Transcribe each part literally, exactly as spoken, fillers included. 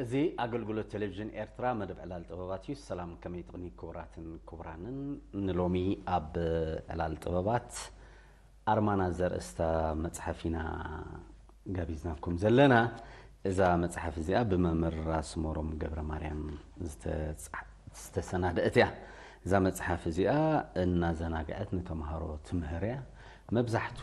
እዚ ኣገልግሎት ቴሌቪዥን ኤርትራ መደብ ዕላል ጥበባት እዩ። ሰላም፣ ከመይ ትቕኒ ክቡራትን ክቡራንን? ንሎሚ ኣብ ዕላል ጥበባት ኣርማና ዘርእስታ መጽሓፍ ኢና ጋቢዝናኩም ዘለና። እዛ መጽሓፍ እዚኣ ብመምህር ራስ ሞሮም ገብረ ማርያም ዝተጻ-፣ ዝተሰናደአት እያ። እዛ መጽሓፍ እዚኣ እናዘናግዐት ንተምሃሮ ትምህር እያ። መብዛሕቱ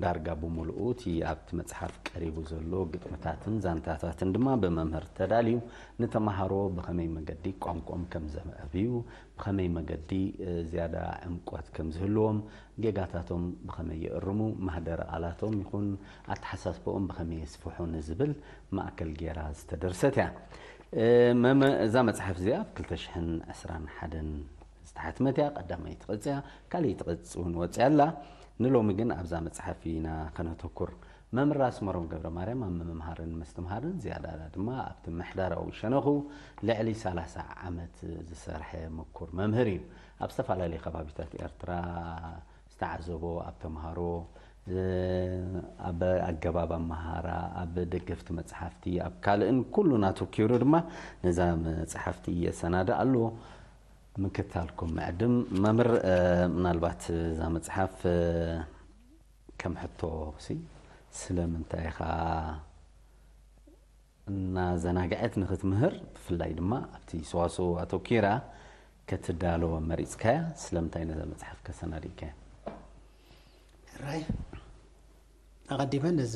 ዳርጋ ብምሉኡ እቲ ኣብቲ መጽሓፍ ቀሪቡ ዘሎ ግጥምታትን ዛንታታትን ድማ ብመምህር ተዳልዩ፣ ንተምሃሮ ብኸመይ መገዲ ቋንቋኦም ከም ዘምዕብዩ፣ ብኸመይ መገዲ፣ እ፣ ዝያዳ ዕምቆት ከም ዝህልዎም፣ ጌጋታቶም ብኸመይ ይእርሙ፣ ማህደረ ቃላቶም ይኹን ኣተሓሳስባኦም ብኸመይ የስፍሑ ንዝብል ማእከል ጌራ ዝተደርሰት እያ። እ፣ መመ-፣ እዛ መጽሓፍ እዚኣ ኣብ ክልተ ሽሕን ዕስራን ሓደን ዝተሓትመት እያ። ቀዳመይቲ ቅጽ እያ፣ ካልኣይቲ ቅጽ እውን ወጽያ ኣላ። ንሎሚ ግን ኣብዛ መጽሓፍ ኢና ከነተኩር። መምህር ኣስመሮም ገብረ ማርያም ኣብ ምምሃርን ምስትምሃርን ዝያዳ ድማ ኣብቲ ምሕደራዊ ሸነኹ ልዕሊ ሰላሳ ዓመት ዝሰርሐ ምኩር መምህር እዩ። ኣብ ዝተፈላለዩ ከባቢታት ኤርትራ ዝተዓዘቦ፣ ኣብ ተምሃሮ፣ እ፣ ኣብ ኣገባብ ኣመሃራ፣ ኣብ ደገፍቲ መጽሓፍቲ፣ ኣብ ካልእን ኩሉን ኣተኲሩ ድማ ነዛ መጽሓፍቲ እየሰናድእ ኣሎ። ምክታልኩም ምዕድም መምህር፣ እ፣ ምናልባት እዛ መጽሓፍ፣ እ፣ ከም ሕቶ ሲ፣ ስለምንታይ ኢኻ እናዘናግዐት ንኽትምህር፣ ብፍላይ ድማ ኣብቲ ሰዋስው ኣተኲራ ከትዳሎ መሪጽካያ? ስለምንታይ ነዛ መጽሓፍ ከሰናዲእካያ? ሕራይ፣ ኣቐዲመ ነዚ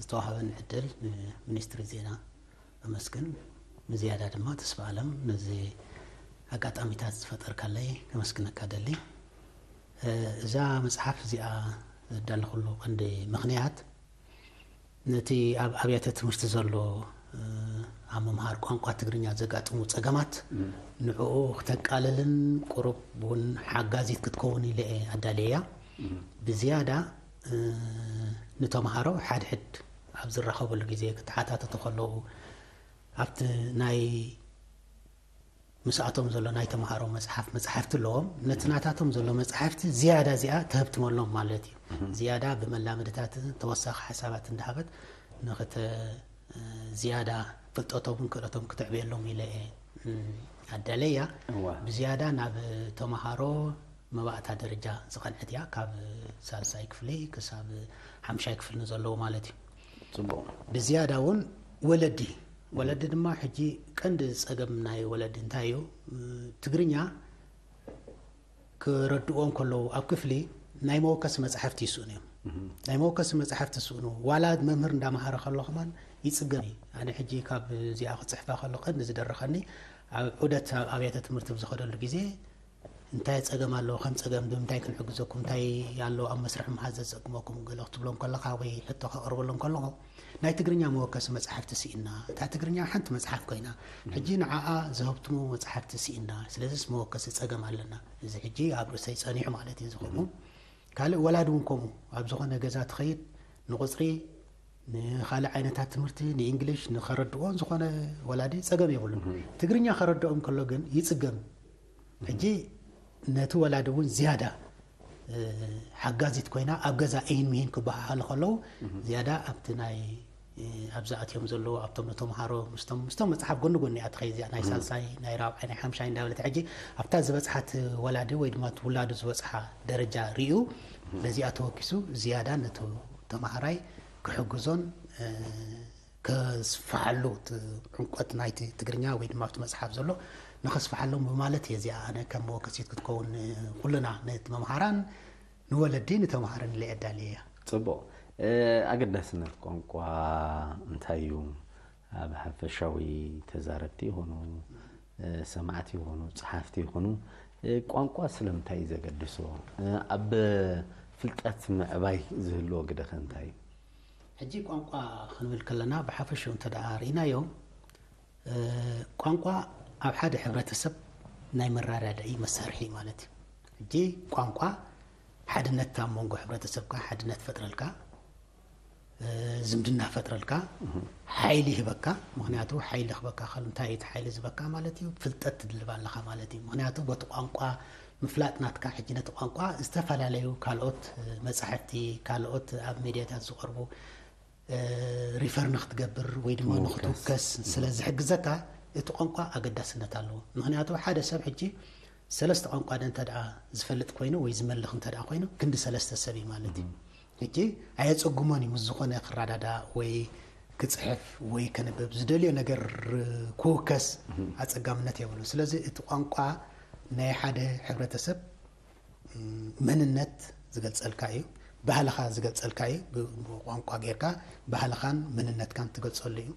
ዝተዋህበኒ ዕድል ንሚኒስትሪ ዜና ኣመስግን። ብዝያዳ ድማ ተስፋ ኣለም ነዚ ኣጋጣሚታት ዝፈጠርካለይ ከመስግነካ ደሊ። እ፣ እዛ መጽሓፍ እዚኣ ዘዳለኹሉ ቀንዲ ምኽንያት፣ ነቲ ኣብ ኣብያተ ትምህርቲ ዘሎ፣ እ፣ ኣብ ምምሃር ቋንቋ ትግርኛ ዘጋጥሙ ጸገማት፣ እም። ንዕኡ ክተቃልልን ቁሩብ እውን ሓጋዚት ክትከውን ኢለ እየ ኣዳልየያ። እም። ብዝያዳ፣ እ፣ ንተምሃሮ ሓድሕድ ኣብ ዝራኸበሉ ግዜ ክተሓታተቱ ከለዉ፣ ኣብቲ ናይ ምስኣቶም ዘሎ ናይ ተምሃሮ መጽሓፍ፣ መጽሓፍቲ ኣለዎም። ነቲ ናታቶም ዘሎ መጽሓፍቲ ዝያዳ እዚኣ ተህብትመሎም ማለት እዩ። እህ። ዝያዳ ብመላምድታትን ተወሳኺ ሓሳባት እንዳሃበት ንኽተ-፣ ዝያዳ ፍልጠቶምን ክእለቶም ክተዕብየሎም ኢለ እየ፣ እም፣ ኣዳለያ። እዋ። ብዝያዳ ናብ ተምሃሮ መባእታ ደረጃ ዝቐንዐት እያ። ካብ ሳልሳይ ክፍሊ ክሳብ ሓምሻይ ክፍሊ ንዘለዉ ማለት እዩ። ጽቡቕ። ብዝያዳ እውን ወለዲ፣ ወለዲ ድማ ሕጂ ቀንዲ ጸገም ናይ ወለዲ እንታይ እዩ? ትግርኛ ክረድእዎም ከለዉ ኣብ ክፍሊ ናይ መወከሲ መጻሕፍቲ ይስእኑ እዮም። እህ። ናይ መወከሲ መጻሕፍቲ ይስእኑ። ዋላ መምህር እንዳመሃረ ከሎ ከማን ይጽገም እዩ። ኣነ ሕጂ ካብ እዚኣ ክጽሕፋ ከሎ ቀንዲ ዝደረኸኒ ኣብ ዑደት ኣብ ኣብያተ ትምህርቲ ብዝኸደሉ ግዜ እንታይ ጸገም ኣሎ? ከም ጸገም ብምንታይ ክንሕግዘኩም? እንታይ ኣሎ ኣብ መስርሕ ምሃዝ ዘጸግመኩም? ገለ ክትብሎም ከለኻ ወይ ሕቶ ከቕርበሎም ከለኹ፣ ናይ ትግርኛ መወከሲ መጻሕፍቲ ስኢና። እታ ትግርኛ ሓንቲ መጽሓፍ ኮይና፣ ሕጂ ንዓኣ ዘህብትሙ መጻሕፍቲ ስኢና። ስለዚስ መወከሲ ጸገም ኣለና። እዚ ሕጂ ኣብ ርእሰይ ጸኒሑ ማለት እዩ ዝኸውን። ካልእ ወላዲ እውን ከምኡ፣ ኣብ ዝኾነ ገዛ ትኸይድ፣ ንቁጽሪ ንኻልእ ዓይነታት ትምህርቲ፣ ንእንግሊሽ፣ ንኸረድኦ ዝኾነ ወላዲ ጸገም የብሉን። እህ። ትግርኛ ከረድኦም ከሎ ግን ይጽገም። እህ። ሕጂ ነቲ ወላዲ እውን ዝያዳ፣ እ፣ ሓጋዚት ኮይና ኣብ ገዛ እሂን ምሂን ክበሃሃሉ ከለዉ፣ እህ። ዝያዳ ኣብቲ ናይ፣ እ፣ ኣብዛ ኣትዮም ዘለዉ፣ ኣብቶም ንተምሃሮ ምስቶም፣ ምስቶም መጽሓፍ ጎኒ ጎኒ እያ ትኸይድ እዚኣ፣ ናይ እህ። ሳልሳይ፣ ናይ ራብዓይ፣ ናይ ሓምሻይ እንዳበለት። ሕጂ ኣብታ ዝበጽሓት ወላዲ ወይ ድማ እቲ ውላዱ ዝበጽሓ ደረጃ ርእዩ፣ እህ። በዚኣ ተወኪሱ ዝያዳ ነቲ ተምሃራይ ክሕግዞን፣ እ፣ ከስፍሓሉ፣ እቲ ዕምቆት ናይቲ ትግርኛ ወይ ድማ ኣብቲ መጽሓፍ ዘሎ ንኸስፍሓሎም ብማለት እየ እዚኣ ኣነ ከም መወከሲት ክትከውን፣ ኩልና ነቲ መምሃራን ንወለዲ ንተምሃርን ኢለ ኣዳልየ እያ። ጽቡቕ። እ፣ ኣገዳስነት ቋንቋ እንታይ እዩ? ኣብ ሓፈሻዊ ተዛረብቲ ይኹኑ፣ እ፣ ሰማዕቲ ይኹኑ፣ ጸሓፍቲ ይኹኑ፣ እ፣ ቋንቋ ስለምንታይ እዩ ዘገድሶ? እ፣ ኣብ ፍልጠት ምዕባይ ዝህልዎ ግደኸ እንታይ እዩ? ሕጂ ቋንቋ ክንብል ከለና፣ ብሓፈሽኡ እንተ ደኣ ርኢናዮ፣ እ፣ ቋንቋ ኣብ ሓደ ሕብረተሰብ ናይ መረዳድኢ መሳርሒ ማለት እዩ። ሕጂ ቋንቋ ሓድነት ኣብ መንጎ ሕብረተሰብካ ሓድነት ፈጥረልካ፣ እ፣ ዝምድና ፈጥረልካ፣ እህ። ሓይሊ ይህበካ። ምኽንያቱ ሓይሊ ክበካ ከሉ እንታይ እዩ እቲ ሓይሊ ዝህበካ ማለት እዩ? ፍልጠት ትድልብ ኣለኻ ማለት እዩ። ምኽንያቱ በቲ ቋንቋ ምፍላጥ ናትካ፣ ሕጂ ነቲ ቋንቋ ዝተፈላለዩ ካልኦት፣ እ፣ መጻሕፍቲ፣ ካልኦት ኣብ ሜድያታት ዝቐርቡ እ፣ ሪፈር ንክትገብር ወይ ድማ ንክትውከስ። ንክትውከስ ስለ ዝሕግዘካ፣ እቲ ቋንቋ ኣገዳስነት ኣለዎ። ምክንያቱ፣ ሓደ ሰብ ሕጂ ሰለስተ ቋንቋ ደ እንተ ደኣ ዝፈልጥ ኮይኑ ወይ ዝመልኽ እንተ ደኣ ኮይኑ፣ ክንዲ ሰለስተ ሰብ እዩ ማለት እዩ። ሕጂ ኣየጸጉሞን እዩ፣ ምስ ዝኾነ ክረዳዳእ ወይ ክጽሕፍ ወይ ከንብብ፣ ዝደልዮ ነገር ክውከስ ኣጸጋምነት የብሉን። ስለዚ፣ እቲ ቋንቋ ናይ ሓደ ሕብረተሰብ መንነት ዝገልጸልካ እዩ፣ ባህልኻ ዝገልጸልካ እዩ። ብ-፣ ብቋንቋ ጌርካ ባህልኻን መንነትካን ትገልጸሉ እዩ።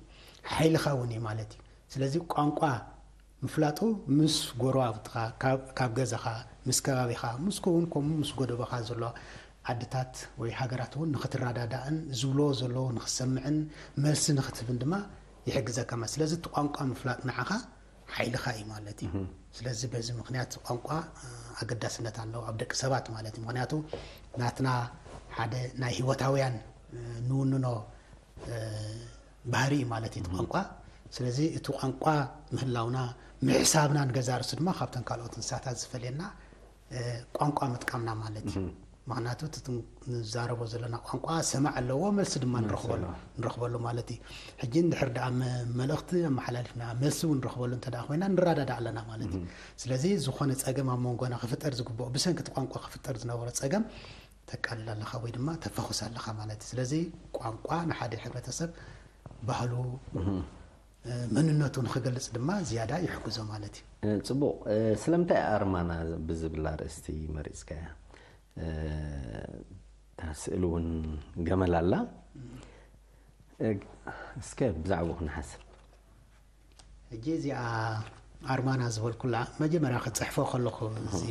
ሓይልኻ እውን እዩ ማለት እዩ። ስለዚ ቋንቋ ምፍላጡ ምስ ጎረባብትኻ፣ ካብ፣ ካብ ገዛኻ፣ ምስ ከባቢኻ፣ ምስ ከውን ከምኡ ምስ ጎደቦኻ ዘሎ ዓድታት ወይ ሃገራት እውን ንኽትረዳዳእን ዝብልዎ ዘለዉ ንኽትሰምዕን መልሲ ንኽትህብን ድማ ይሕግዘካ ማለት። ስለዚ እቲ ቋንቋ ምፍላጥ ንዓኻ ሓይልኻ እዩ ማለት እዩ። እህ። ስለዚ በዚ ምኽንያት ቋንቋ፣ እ፣ ኣገዳስነት ኣለዎ ኣብ ደቂ ሰባት ማለት እዩ። ምኽንያቱ ናትና ሓደ ናይ ህይወታውያን፣ እ፣ ንውንኖ፣ እ፣ ባህሪ እዩ ማለት እዩ እቲ እህ። ቋንቋ። ስለዚ እቲ ቋንቋ ምህላውና ምሕሳብና ንገዛእ ርእሱ ድማ ካብተን ካልኦት እንስሳታት ዝፈልየና እ፣ ቋንቋ ምጥቃምና ማለት እዩ። እህ። ምኽንያቱ እቲ ንዛረቦ ዘለና ቋንቋ ሰማዕ ኣለዎ፣ መልሲ ድማ መልሲ ንረኽበሉ፣ ኣለዎ። ንረኽበሉ ማለት እዩ። ሕጂ እንድሕር ደኣ መ-፣ መልእኽቲ ኣመሓላሊፍና፣ መልሲ እውን ንረኽበሉ እንተ ደኣ ኮይና፣ ንረዳዳእ ኣለና ማለት እዩ። እህ። ስለዚ ዝኾነ ጸገም ኣብ መንጎና ክፍጠር ዝግብኦ፣ ብሰንኪ እቲ ቋንቋ ክፍጠር ዝነበሮ ጸገም ተቃልል ኣለኻ ወይ ድማ ተፈኹስ ኣለኻ ማለት እዩ። ስለዚ ቋንቋ ንሓደ ሕብረተሰብ ባህሉ፣ እህ። እ፣ መንነቱ ንኽገልጽ ድማ ዝያዳ ይሕግዞ ማለት እዩ። እ፣ ጽቡቕ። እ፣ ስለምንታይ ኣርማና ብዝብል ኣርእስቲ መሪጽካያ? እ፣ እታ ስእሊ እውን ገመል ኣላ። እ፣ እስከ ብዛዕባኡ ክንሓስብ። ሕጂ እዚኣ ኣርማና ዝበልኩላ መጀመርያ ክጽሕፎ ከለኹ፣ እዚ፣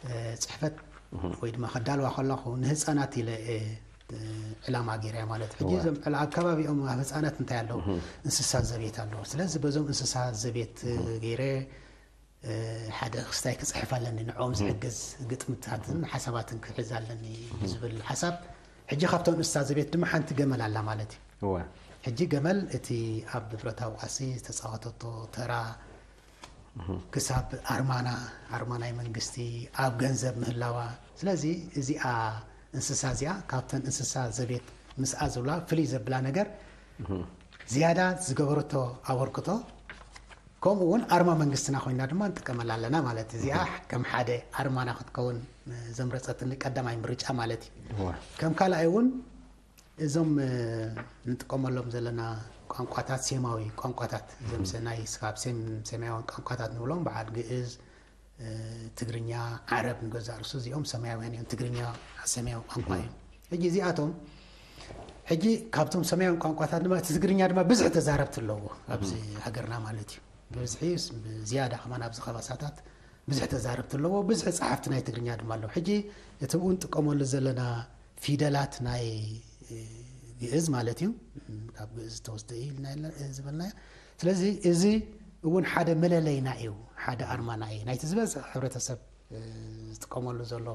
እ፣ ጽሕፈት ወይ ድማ ከዳልዋ ከለኹ ንህጻናት ኢለ፣ እ፣ ዕላማ ገይረያ ማለት። ሕጂ እወ። እዞም ዕላ-፣ ኣብ ከባቢኦም ኣብ ህጻናት እንታይ ኣለዉ? እህ። እንስሳ ዘቤት ኣለዉ። ስለዚ በዞም እንስሳ ዘቤት፣ እ፣ እህ። ገይረ፣ እ፣ ሓደ ክስታይ ክጽሕፍ ኣለኒ፣ ንዕኦም እህ። ዝሕግዝ ግጥምታትን እህ። ሓሳባትን ክሕዝ ኣለኒ እህ። ዝብል ሓሳብ። ሕጂ ካብቶም እንስሳ ዘቤት ድማ ሓንቲ ገመል ኣላ ማለት እዩ። እወ። ሕጂ ገመል እቲ ኣብ ብረታዊ ቃልሲ ዝተጻወተቶ ተራ፣ እህ። ክሳብ ኣርማና፣ ኣርማ ናይ መንግስቲ ኣብ ገንዘብ ምህላዋ። ስለዚ እዚኣ እንስሳ እዚኣ ካብተን እንስሳ ዘቤት ምስኣ ዝብላ ፍልይ ዘብላ ነገር እህ። ዝያዳ ዝገበረቶ ኣበርክቶ፣ ከምኡ እውን ኣርማ መንግስትና ኮይና ድማ ንጥቀመላ ኣለና ማለት እዩ። እዚኣ እህ። ከም ሓደ ኣርማና ክትከውን ዘምረጸትኒ ቀዳማይ ምርጫ ማለት እዩ። እወ። ከም ካልኣይ እውን እዞም፣ እ፣ ንጥቀመሎም ዘለና ቋንቋታት ሴማዊ ቋንቋታት፣ እዞም እህ። ሰ-፣ ናይ ስካብ ሴም-፣ ሴማውያን ቋንቋታት ንብሎም በዓል ግእዝ፣ እ፣ ትግርኛ፣ ዓረብ ንገዛእ ርእሱ እዚኦም ሰማያውያን እዮም። ትግርኛ ሰማያዊ ቋንቋ እህ። እዩ። ሕጂ እዚኣቶም፣ ሕጂ ካብቶም ሰማያውያን ቋንቋታት ድማ እቲ ትግርኛ ድማ ብዝሒ ተዛረብቲ ኣለዎ ኣብዚ እህ። ሃገርና ማለት እዩ። ብብዝሒ ስ-፣ ብዝያዳ ከማን ኣብዚ ከባሳታት ብዝሒ ተዛረብቲ ኣለዎ። ብዝሒ ጸሓፍቲ ናይ ትግርኛ ድማ ኣለዉ። ሕጂ እቲ ብኡ ንጥቀመሉ ዘለና ፊደላት ናይ፣ እ፣ ግእዝ ማለት እዩ። ካብ ግእዝ ዝተወስደ እዩ ኢልና የለ-፣ እ፣ ዝበልናዮ። ስለዚ እዚ እውን ሓደ መለለይና እዩ፣ ሓደ ኣርማና እዩ። ናይቲ ዝበዝሐ ሕብረተሰብ፣ እ፣ ዝጥቀመሉ ዘሎ፣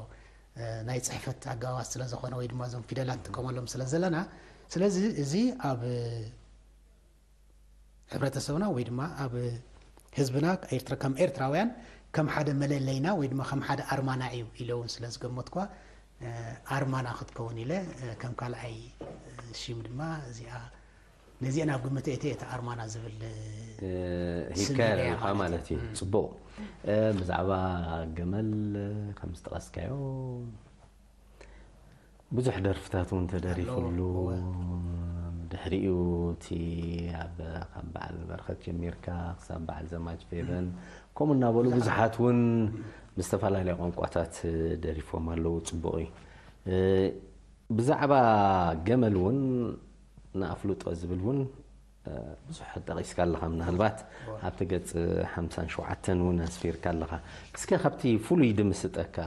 እ፣ ናይ ጽሕፈት ኣገባባት ስለ ዝኾነ ወይ ድማ እዞም ፊደላት ንጥቀመሎም ስለ ዘለና፣ ስለዚ እዚ ኣብ፣ እ፣ ሕብረተሰብና ወይ ድማ ኣብ ህዝብና ኤርትራ፣ ከም ኤርትራውያን ከም ሓደ መለለይና ወይ ድማ ከም ሓደ ኣርማና እዩ ኢለ እውን ስለ ዝገመትኳ፣ እ፣ ኣርማና ክትከውን ኢለ፣ እ፣ ከም ካልኣይ፣ እ፣ ሽም ድማ እዚኣ፣ ነዚአን ኣብ ግምት እተ፣ እተ ኣርማና ዝብል፣ እ፣ እ፣ ስም ሂብካያ ሂበያ ኣለኻ ማለት ማለት እዩ። እዩ። እም። ጽቡቕ። እ፣ ብዛዕባ ገመል ከም ዝጠቐስካዮ፣ ብዙሕ ደርፍታት እውን ተደሪፉሉ። ኣለዎ፣ እወ። ድሕሪኡ እቲ ኣብ፣ ካብ በዓል በረኸት ጀሚርካ ክሳብ በዓል ዘማች ፌቨን፣ ከምኡ እናበሉ ብዙሓት። ብዙሓት እውን ብዝተፈላለየ ቋንቋታት ደሪፎም ኣለዉ። ጽቡቕ እዩ። እ፣ ብዛዕባ ገመል እውን ንኣፍልጦ ዝብል እውን ብዙሕ ጠቒስካ ኣለኻ። ምናልባት እወ። ኣብቲ ገጽ ሓምሳን ሸውዓተን እውን ኣስፊርካ ኣለኻ። እስከ ካብቲ ፍሉይ ድምስጠካ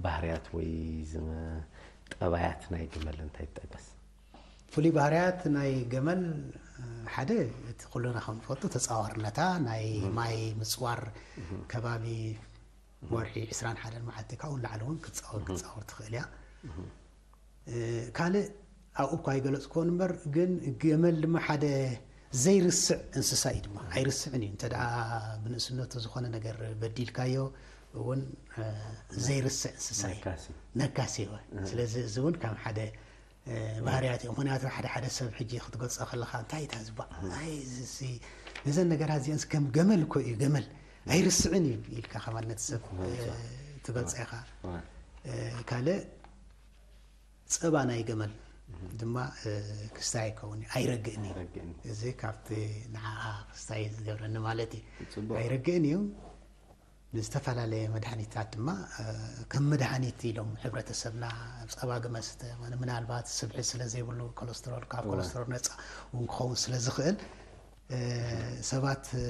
ባህርያት ወይ ዝመ-፣ ጠባያት ናይ ገመል እንታይ ትጠቅስ? ፍሉይ ባህርያት ናይ ገመል፣ ሓደ፣ እቲ ኩልና ከም ንፈልጦ ተጻዋርነታ፣ ናይ እህ። ማይ ምጽዋር እህ። ከባቢ እህ። ወርሒ ዕስራን ሓደን መዓልቲ ካብኡ ንላዕሊ እውን ክትጻወር፣ እህ። ክትጻወር ትኽእል እያ። እህ። እ፣ ካልእ ኣብኡ እኳ ኣይገለጽክዎን እምበር፣ ግን ገመል ድማ ሓደ ዘይርስዕ እንስሳ እዩ ድማ። ኣይርስዕን እዩ። እንተ ደኣ ብንእስነቱ ዝኾነ ነገር በዲልካዮ እውን፣ እ፣ ዘይርስዕ እንስሳ እዩ። ነካሲ። ነካሲ እዩ። እ። ስለዚ እዚ እውን ከም ሓደ እ፣ ባህርያት እዮም። ምኽንያቱ ሓደ ሓደ ሰብ ሕጂ ክትገልጾ ከለኻ፣ "እንታይ እታ ዝባ-፣ ኣይ፣ እዚ፣ እዚ፣ ነዘን ነገራት እዚአንስ ከም ገመል እኮ እዩ፣ ገመል ኣይርስዕን እዩ" ኢልካ ከማን ነቲ ሰብ፣ እ፣ ትገልጾ ኢኻ። እ፣ ካልእ ጸባ ናይ ገመል ድማ፣ እ፣ ክስታይ ይከውን እዩ፣ ኣይረግእን እዩ። ኣይረግእን እዩ። እዚ ካብቲ ንዓኣ ክስታይ ዝገብረኒ ማለት እዩ። ጽቡቕ። ኣይረግእን እዩ። ንዝተፈላለየ መድሃኒታት ድማ፣ እ፣ ከም መድሃኒት ኢሎም ሕብረተሰብና ኣብ ጸባ ግመ ስተ፣ ምናልባት ስብሒ ስለ ዘይብሉ ኮለስትሮል፣ ካብ እወ። ኮለስትሮል ነጻ እውን ክኸውን ስለ ዝኽእል፣ እ፣ ሰባት፣ እ፣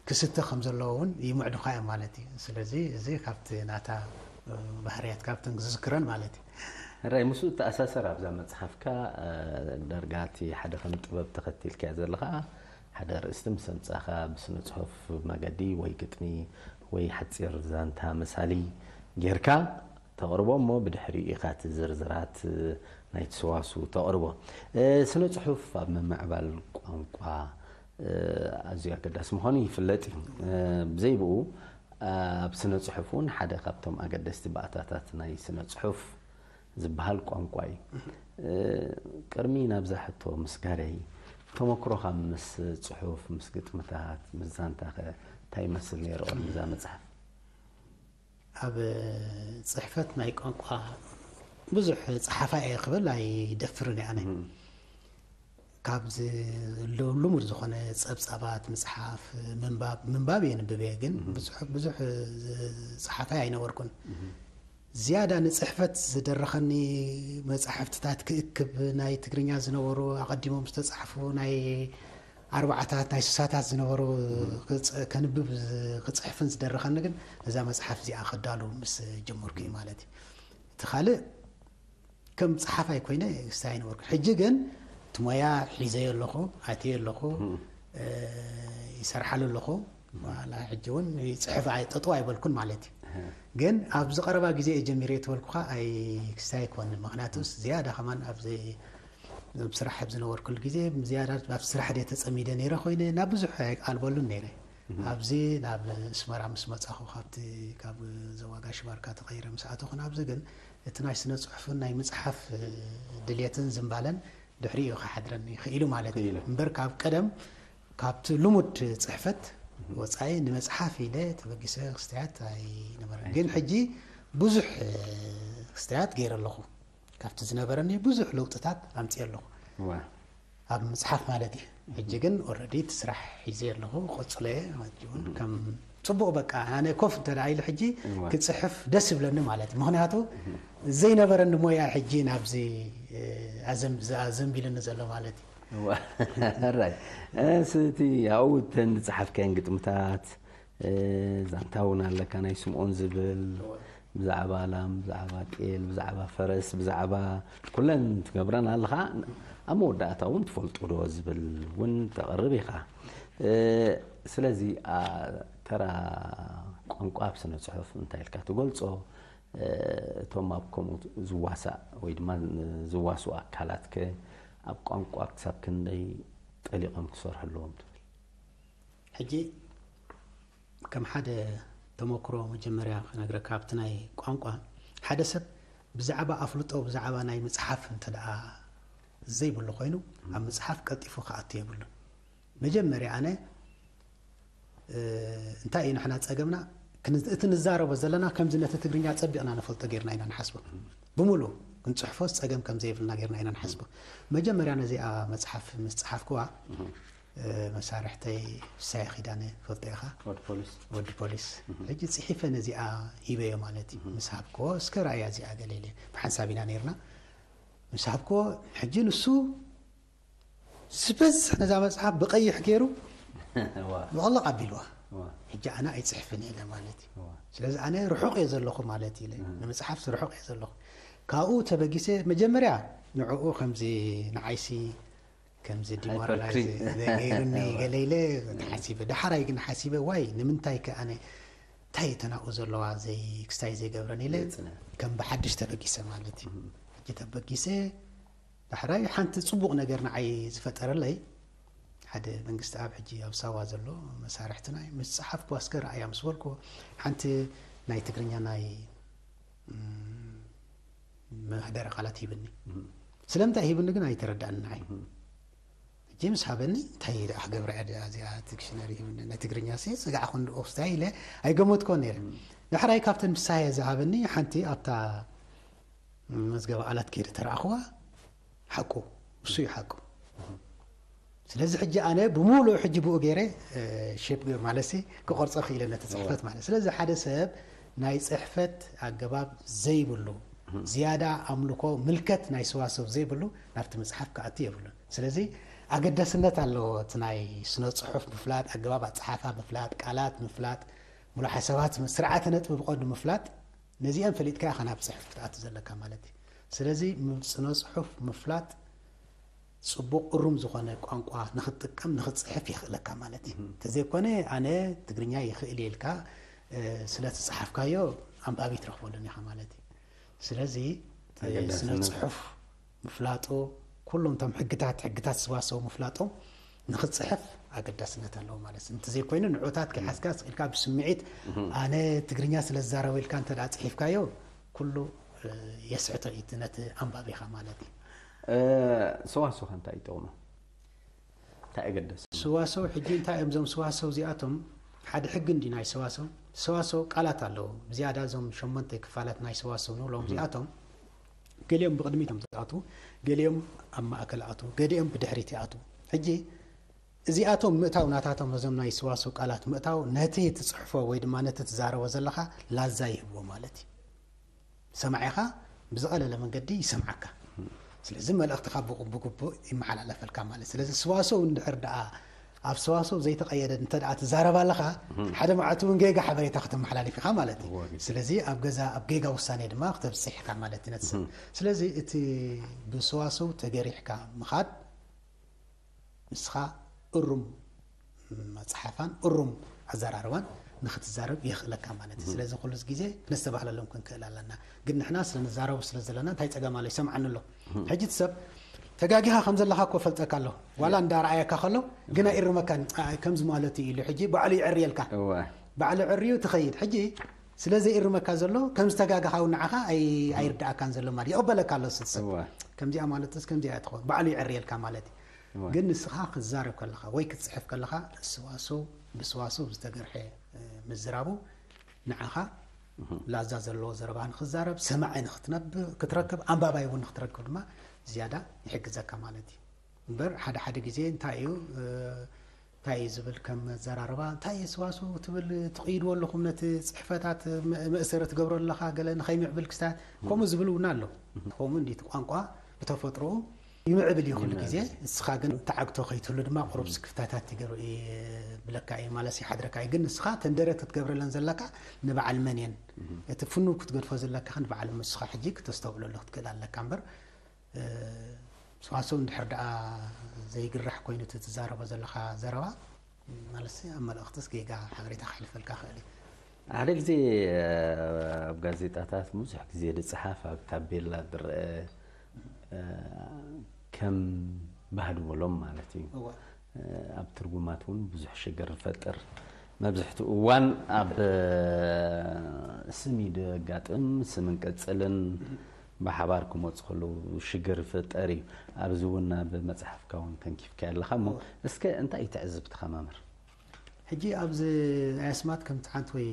ክስተ ከም ዘለዎ እውን ይምዕዱኻ እዮም ማለት እዩ። ስለዚ እዚ ካብቲ ናታ፣ እ፣ ባህርያት ካብተን ዝዝክረን ማለት እዩ። ሕራይ፣ ምስኡ እተኣሳሰር ኣብዛ መጽሓፍካ፣ እ፣ ደርጋቲ ሓደ ከም ጥበብ ተኸቲልካዮ ዘለኻ፣ ሓደ ኣርእስቲ ምስ ኣምጻእካ፣ ብስነ ጽሑፍ መገዲ ወይ ግጥሚ ወይ ሓጺር ዛንታ መሳሊ ጌርካ ተቕርቦ እሞ፣ ብድሕሪኡ ኢኻ እቲ ዝርዝራት ናይቲ ሰዋስው ተቕርቦ። እ፣ ስነ ጽሑፍ ኣብ ምምዕባል ቋንቋ፣ እ፣ ኣዝዩ ኣገዳሲ ምዃኑ ይፍለጥ እዩ። እ፣ ብዘይ ብኡ፣ ኣብ ስነ ጽሑፍ እውን ሓደ ካብቶም ኣገደስቲ ባእታታት ናይ ስነ ጽሑፍ ዝበሃል ቋንቋ እዩ። እ፣ ቅድሚ ናብዛ ሕቶ ምስጋረይ፣ ተመክሮኻ ምስ ጽሑፍ፣ ምስ ግጥምታት፣ ምስ ዛንታኸ እንታይ ይመስል ነይሩ ቅድሚ እዛ መጽሓፍ? ኣብ ጽሕፈት ናይ ቋንቋ ብዙሕ ጸሓፋይ እየ ክብል ኣይደፍርን እየ ኣነ። እም። ካብ ዝ-፣ ል-፣ ልሙድ ዝኾነ ጸብጻባት፣ ምጽሓፍ፣ ምንባብ፣ ምንባብ የንብብ እየ፣ ግን እም። ብዙሕ፣ ብዙሕ ዝ-፣ ጸሓፋይ ኣይነበርኩን። እም። ዝያዳ ንጽሕፈት ዝደረኸኒ መጻሕፍትታት ክእክብ፣ ናይ ትግርኛ ዝነበሩ ኣቐዲሞም ዝተጻሕፉ ናይ ኣርባዓታት፣ ናይ ስሳታት ዝነበሩ እም። ክጽ-፣ ከንብብ ዝ-፣ ክጽሕፍን ዝደረኸኒ ግን ነዛ መጽሓፍ እዚኣ ከዳሉ ምስ ጀመርኩ እዩ ማለት እዩ። እቲ ካልእ ከም ጸሓፋይ ኮይነ ክስታይ ኣይነበርኩን። ሕጂ ግን እቲ ሞያ ሒዘዮ ኣለኹ፣ ኣትየ ኣለኹ፣ እም። እ፣ ይሰርሓሉ ኣለኹ። ዋላ ሕጂ እውን ይጽሕፍ ኣይ-፣ ጠጠው ኣይበልኩን ማለት እዩ። እህ። ግን ኣብዚ ቀረባ ግዜ እየ ጀሚረ የተበልኩኻ ኣይ ክስታይ ኣይኮንን። ምኽንያቱስ ዝያዳ ከማን ኣብዚ ኣብ ስራሕ ኣብ ዝነበርኩሉ ግዜ ዝያዳ ኣብ ስራሕ ድየ ተጸሚደ ነይረ ኮይነ ናብ ብዙሕ ኣይቃልበሉን ነይረ። እህ። ኣብዚ ናብ ኣስመራ ምስ መጻኹ ካብቲ ካብ ዞባ ጋሽ ባርካ ተቐይረ ምስ ኣተኹ ናብዚ ግን እቲ ናይ ስነ ጽሑፍን ናይ ምጽሓፍ ድልየትን ዝንባለን ድሕሪኡ ክሓድረኒ ክኢሉ ማለት እዩ። ክኢሉ። እምበር ካብ ቀደም ካብቲ ልሙድ ጽሕፈት እህ። ወጻኢ ንመጽሓፍ ኢለ ተበጊሰ ክስታያት ኣይነበረን። ግን ኣይነበረን። ሕጂ ብዙሕ ክስታያት ገይረ ኣለኹ። ካብቲ ዝነበረኒ ብዙሕ ለውጥታት ኣምጽኤ ኣለኹ። ዋ። ኣብ ምጽሓፍ ማለት እዩ። ሕጂ ግን ኦረዲ እቲ ስራሕ ሒዘ ኣለኹ፣ ቀጽለየ ማለት እዩ። እህ። ከም ጽቡቕ በቃ ኣነ ኮፍ እንተ ደኣ ኢለ ሕጂ እዋ። ክጽሕፍ ደስ ይብለኒ ማለት እዩ። ምኽንያቱ እህ። ዘይነበረኒ ሞያ ሕጂ ናብዚ፣ እ፣ ኣዘም-፣ ዘ-፣ ኣዘንቢልኒ ዘሎ ማለት እዩ። እዋ። ሕራይ። እስ እቲ ኣብኡ እተን ዝጸሓፍካየን ግጥምታት፣ እ፣ ዛንታ እውን ኣለካ ናይ ስምኦን ዝብል፣ እዋ። ብዛዕባ ላም፣ ብዛዕባ ጤል፣ ብዛዕባ ፈረስ፣ ብዛዕባ ኩለን ትገብረን ኣለኻ። ኣብ መወዳእታ እውን ትፈልጡ ዶ ዝብል እውን ተቕርብ ኢኻ። እ፣ ስለዚ፣ አ፣ ተራ ቋንቋ ኣብ ስነ ጽሑፍ እንታይ ኢልካ ትገልጾ? እ፣ እቶም ኣብ ከምኡ ዝዋሳእ ወይ ድማ ዝዋስኡ ኣካላትከ ኣብ ቋንቋ ክሳብ ክንደይ ጠሊቖም ክሰርሑ ኣለዎም ትብል? ሕጂ ከም ሓደ ተመክሮ መጀመርያ ክነግረካ፣ ኣብቲ ናይ ቋንቋ ሓደ ሰብ ብዛዕባ ኣፍልጦ፣ ብዛዕባ ናይ ምጽሓፍ እንተ ደኣ ዘይብሉ ኮይኑ፣ ኣብ ምጽሓፍ ቀልጢፉ ክኣቱ የብሉን። መጀመርያ ኣነ፣ እ፣ እንታይ እዩ ንሕና ጸገምና? ክን-፣ እቲ ንዛረቦ ዘለና ከምዚ ነቲ ትግርኛ ጸቢቕና ንፈልጦ ጌርና ኢና ንሓስቦ። ብምሉእ ክንጽሕፎስ ጸገም ከም ዘይብልና ጌርና ኢና ንሓስቦ። መጀመርያ ነዚኣ መጽሓፍ ምስ ጸሓፍኩዋ፣ እ፣ መሳርሕተይ ፍሳየ ኪዳነ ፈልጦ ኢኻ። ወዲ ፖሊስ። ወዲ ፖሊስ። እህ። ሕጂ ጽሒፈ ነዚኣ ሂበዮ ማለት እዩ። እህ። ምስ ሃብክዎ፣ "እስከ ረኣያ እዚኣ" ገለ ኢለ፣ ብሓንሳብ ኢና ነይርና። ምስ ሃብክዎ፣ ሕጂ ንሱ ዝበዝሕ ነዛ መጽሓፍ ብቐይሕ ገይሩ ዋ። ብቐለቕ ኣቢልዋ። ዋ። ሕጂ ኣነ ኣይጽሕፍን እየ ኢለ ማለት እዩ። ዋ። ስለዚ ኣነ ርሑቕ እየ ዘለኹ ማለት እዩ ኢለ። እህ። ንምጽሓፍስ ርሑቕ እየ ዘለኹ። ካብኡ ተበጊሰ መጀመርያ ንዕኡ ከምዚ ንዓይሲ ከምዚ ሃይፐር ዲሞራላይዝ ክሪም። ገይሩኒ ገለ ኢለ ተሓሲበ። ደሓራይ ግን ሓሲበ፣ ዋይ፣ ንምንታይ ከ ኣነ፣ እንታይ እተን ኣብኡ ዘለዋ ዘይ-፣ ክስታይ ዘይገብረን ኢለ፣ የጽነ። ከም ብሓድሽ ተበጊሰ ማለት እዩ። እህ። ሕጂ ተበጊሰ፣ ዳሕራይ ሓንቲ ጽቡቕ ነገር ንዓይ ዝፈጠረለይ፣ ሓደ መንግስቲ ኣብ ሕጂ ኣብ ሳዋ ዘሎ መሳርሕትና እዩ። ምስ ጸሓፍኩ ኣስከ ረኣያ ምስ በልኩ፣ ሓንቲ ናይ ትግርኛ ናይ፣ እም፣ መህደረ ቃላት ሂብኒ። እህ። ስለምንታይ ሂብኒ ግን ኣይተረድኣኒ ንዓይ። እህ። እጂ ምስ ሀበኒ፣ እንታይ ደኣ ገብረ ያደ ኣዚኣ ዲክሽነሪ ሂብኒ፣ ናይ ትግርኛ ሴ ጽጋዕ ኹን ኦፍስታይ ኢለ ኣይገመትኮን ነይረ። እህ። ዳሕራይ ካብተን ምሳየ ዝሃበኒ ሓንቲ ኣብታ መዝገበ ቃላት ከይደ ተረኣኽዋ፣ ሓቁ፣ እሱ እዩ ሓቁ። ስለዚ ሕጂ ኣነ ብምሉእ ሕጂ ብኡ ገይረ፣ እ፣ ሼፕ ገይሩ ማለትሲ ክቆርጾ ክኢለ ነቲ ጽሕፈት እወ። ማለት። ስለዚ ሓደ ሰብ ናይ ጽሕፈት ኣገባብ ዘይብሉ፣ እህ። ዝያዳ ኣምልኮ ምልከት ናይ ሰዋስው ዘይብሉ ናብቲ መጽሓፍ ክኣቱ የብሉን። ስለዚ ኣገዳስነት ኣለዎ እቲ ናይ ስነ ጽሑፍ ምፍላጥ፣ ኣገባብ ኣጸሓፋ ምፍላጥ፣ ቃላት ምፍላጥ፣ ሙሉእ ሓሳባት፣ ስርዓተ ነጥቢ ብቐንዱ ምፍላጥ፣ ነዚኣን ፈሊጥካ ኢኻ ናብ ጽሑፍ ክትኣቱ ዘለካ ማለት እዩ። ስለዚ ም-፣ ስነ ጽሑፍ ምፍላጥ ጽቡቕ እሩም ዝኾነ ቋንቋ ንኽትጥቀም፣ ንኽትጽሕፍ የኽእለካ ማለት እዩ። እህ። እንተዘይኮነ ኣነ ትግርኛ ይኽእል እየ ኢልካ፣ እ፣ ስለ ትጸሓፍካዮ ኣንባቢ ትረኽበሉን ኢኻ ማለት እዩ። ስለዚ፣ እ፣ ኣገዳስነት። ስነ ጽሑፍ ምፍላጡ፣ ኩሎም እቶም ሕግታት፣ ሕግታት ሰዋሰው ምፍላጦም ንኽትጽሕፍ ኣገዳስነት ኣለዎ ማለት እዩ። እንተዘይኮይኑ ንዑታት ከይሓዝካ ስኢልካ ብስምዒት እህ። ኣነ ትግርኛ ስለ ዝዛረብ ኢልካ እንተ ደኣ ጽሒፍካዮ፣ ኩሉ፣ እ፣ የስሕቶ እዩ ነቲ ኣንባቢኻ ማለት እዩ። እ፣ ሰዋስው ከ እንታይ ይጠቕሙ? እንታይ ኣገደሰ? ሰዋስው ሕጂ እንታይ እዮም እዞም ሰዋስው እዚኣቶም? ሓደ ሕጊ እንዲ ናይ ሰዋስው? ሰዋስው ቃላት ኣለዉ። ብዝያዳ እዞም ሸሞንተ ክፋላት ናይ ሰዋስው ንብሎም እህ። እዚኣቶም ገሊኦም ብቕድሚት እዮም ዝኣትዉ፣ ገሊኦም ኣብ ማእከል ይኣትዉ፣ ገሊኦም ብድሕሪት ይኣትዉ። ሕጂ እዚኣቶም ምእታው ናታቶም ነዞም ናይ ሰዋስው ቃላት ምእታው ነቲ ትጽሕፎ ወይ ድማ ነቲ ትዛረቦ ዘለኻ ላዛ ይህብዎ ማለት እዩ። ሰማዒኻ ብዝቐለለ መንገዲ ይሰምዓካ። ስለዚ መልእኽትኻ ብቑ-፣ ብግቡእ ይመሓላለፈልካ ማለት። ስለዚ ሰዋስው እንድሕር ደኣ ኣብ ሰዋስው ዘይተቐየደ እንተ ደኣ ትዛረብ ኣለኻ፣ እህ። ሓደ መዓልቲ እውን ጌጋ ሓበሬታ ከተመሓላልፍ ኢኻ ማለት እዩ። እወ፣ ግድ። ስለዚ ኣብ ገዛ፣ ኣብ ጌጋ ውሳኔ ድማ ክተብጽሕ ኢኻ ማለት እዩ ነቲ ሰብ። እህ። ስለዚ እቲ ብሰዋስው ተገሪሕካ ምኻድ፣ ንስኻ እሩም ኣጸሓሕፋን እሩም ኣዘራርባን ንኽትዛረብ የኽእለካ ማለት እዩ። እህ። ስለዚ ኩሉ ግዜ ክነስተባህለሎም ክንክእል ኣለና። ግን ንሕና ስለ ንዛረቡ ስለ ዘለና እንታይ ጸገም ኣሎ? ይሰምዓኒ ኣሎ። እህ። ሕጂ እቲ ሰብ ተጋጊኻ ከም ዘለኻ እኮ ፈልጠካ ኣለኹ። ዋላ ያ። እንዳ ረኣየካ ከሎ ግን ኣይእርመካን። ኣይ፣ ከምዚ ማለት እዩ ኢሉ ሕጂ ባዕሉ ይዕርየልካ። እወ። ባዕሉ ዕርዩ ትኸይድ። ሕጂ ስለ ዘይእርመካ ዘሎ ከም ዝተጋገኻ እውን ንዓኻ ኣይ-፣ እህ። ኣይርድኣካን ዘሎ ማለት ይቕበለካ ኣሎ እቲ ሰብ። እወ። ከምዚኣ ማለትስ ከምዚኣ እያ ትኸውን። ባዕሉ ይዕርየልካ ማለት እዩ። እወ። ግን ንስኻ ክትዛረብ ከለኻ ወይ ክትጽሕፍ ከለኻ፣ ሰዋስው ብሰዋስው ዝተገርሐ፣ እ፣ ምዝራቡ፣ ንዓኻ እህ። ላዛ ዘለዎ ዘረባ ንኽትዛረብ፣ ሰማዒ ንኽትነብ-፣ ክትረክብ፣ ኣንባባይ እውን ንኽትረክብ ድማ ዝያዳ ይሕግዘካ ማለት እዩ። እምበር፣ ሓደ ሓደ ግዜ እንታይ እዩ፣ እ፣ እንታይ እዩ ዝብል፣ ከም ኣዘራርባ፣ እንታይ እዩ ሰዋስው ትብል፣ ትቕይድዎ ኣለኹም ነቲ ጽሕፈታት፣ መ-፣ መእሰሪ ትገብሮ ኣለኻ፣ ገለ ንኸይምዕብል ክስታይ፣ እህ። ከምኡ ዝብል እውን ኣሎ። እህ። ከምኡ እንዲቲ ቋንቋ ብተፈጥሮኡ ይምዕብል እዩ ኩሉ ይምዕብል። ግዜ። ንስኻ ግን ተዓግቶ ከይትህሉ ድማ ቁሩብ ስክፍታታት ይገር-፣ ይብለካ እዩ፣ ማለትስ ይሓድረካ እዩ። ግን ንስኻ ተንደረት ክትገብረለን ዘለካ ንበዓል መን እየን? እህ። እቲ ፍኑው ክትገድፎ ዘለካ ንበዓል ንስኻ ሕጂ ክተስተውዕለሉ ክትክእል ኣለካ እምበር፣ እ፣ ሰዋስው እንድሕር ደኣ ዘይግራሕ ኮይኑ እቲ ትዛረቦ ዘለኻ ዘረባ፣ ማለትሲ ኣብ መልእኽትስ ጌጋ ሓበሬታ ከሕልፈልካ ክእል እዩ። ሓደ ግዜ፣ እ፣ ኣብ ጋዜጣታት ብዙሕ ግዜ ዝጸሓፍ፣ ኣብ ታቤላ ዝረአ፣ እ፣ ከም ባህዲ በሎም ማለት እዩ። እወ። እ፣ ኣብ ትርጉማት እውን ብዙሕ ሽግር ይፈጥር። መብዝሕትኡ እዋን ኣብ፣ እ፣ ስም እዩ ዘጋጥም፣ ስምን ቅጽልን ብሓባር ክመጹ ከለዉ ሽግር ይፈጠር እዩ። ኣብዚ እውን ኣብ መጽሓፍካ እውን ተንኪፍካዮ ኣለኻ እሞ፣ እወ። እስከ እንታይ እዩ ትዕዝብትኻ መምህር? ሕጂ ኣብዚ ናይ ኣስማት ከምቲ ሓንቲ ወይ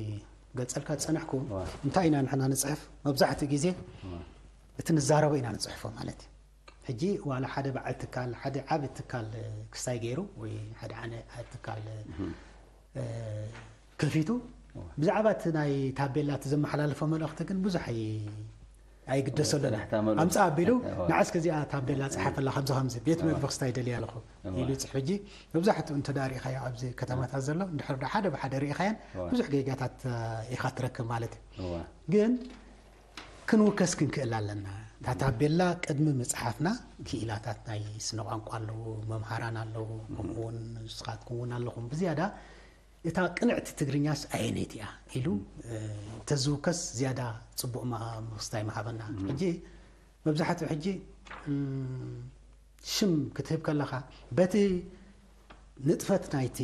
ገልጸልካ ዝጸናሕኩ፣ እወ። እንታይ ኢና ንሕና ንጽሕፍ? መብዛሕትኡ ግዜ እወ። እቲ ንዛረቦ ኢና ንጽሕፎ ማለት እዩ። ሕጂ ዋላ ሓደ በዓል ትካል፣ ሓደ ዓቢ ትካል ክስታይ ገይሩ ወይ ሓደ ዓነ-፣ ዓቢ ትካል፣ እህ። እ፣ ከፊቱ እወ። ብዛዕባ እቲ ናይ ታቤላ እቲ ዘመሓላልፎ መልእኽቲ ግን ብዙሕ ኣይ-፣ ኣይግደሰሉን። ጥራሕ ታመሉ። ኣምጽእ ኣቢሉ፣ እወ። ንዓስከ እዚኣ ታቤላ ጸሓፈላ፣ ከምዚ ከምዚ ቤት እወ። መግቢ ክስታይ ደልየ ኣለኹ እወ። ኢሉ ይጽሕፍ። ሕጂ መብዛሕትኡ እንተ ደኣ ርኢኻዮ ኣብዚ ከተማታት ዘሎ፣ እንድሕር ደኣ ሓደ ብሓደ ርኢኻየን እወ። ብዙሕ ጌጋታት፣ እ፣ ኢኻ ትረክብ ማለት እዩ። እወ። ግን ክንውከስ ክንክእል ኣለና። እታ ታቤላ ቅድሚ ምጽሓፍና ክኢላታት ናይ ስነ ቋንቋ ኣለዉ፣ መምሃራን ኣለዉ፣ እህ። ከምኡውን ንስኻትኩም እውን ኣለኹም። ብዝያዳ እታ ቅንዕቲ ትግርኛስ ኣየነይቲ እያ ኢሉ፣ እህ። እ፣ እንተዝውከስ ዝያዳ ጽቡቕ ማ-፣ ምስታይ ምሃበና። እህ። ሕጂ መብዛሕትኡ ሕጂ፣ እም፣ ሽም ክትህብ ከለኻ በቲ ንጥፈት ናይቲ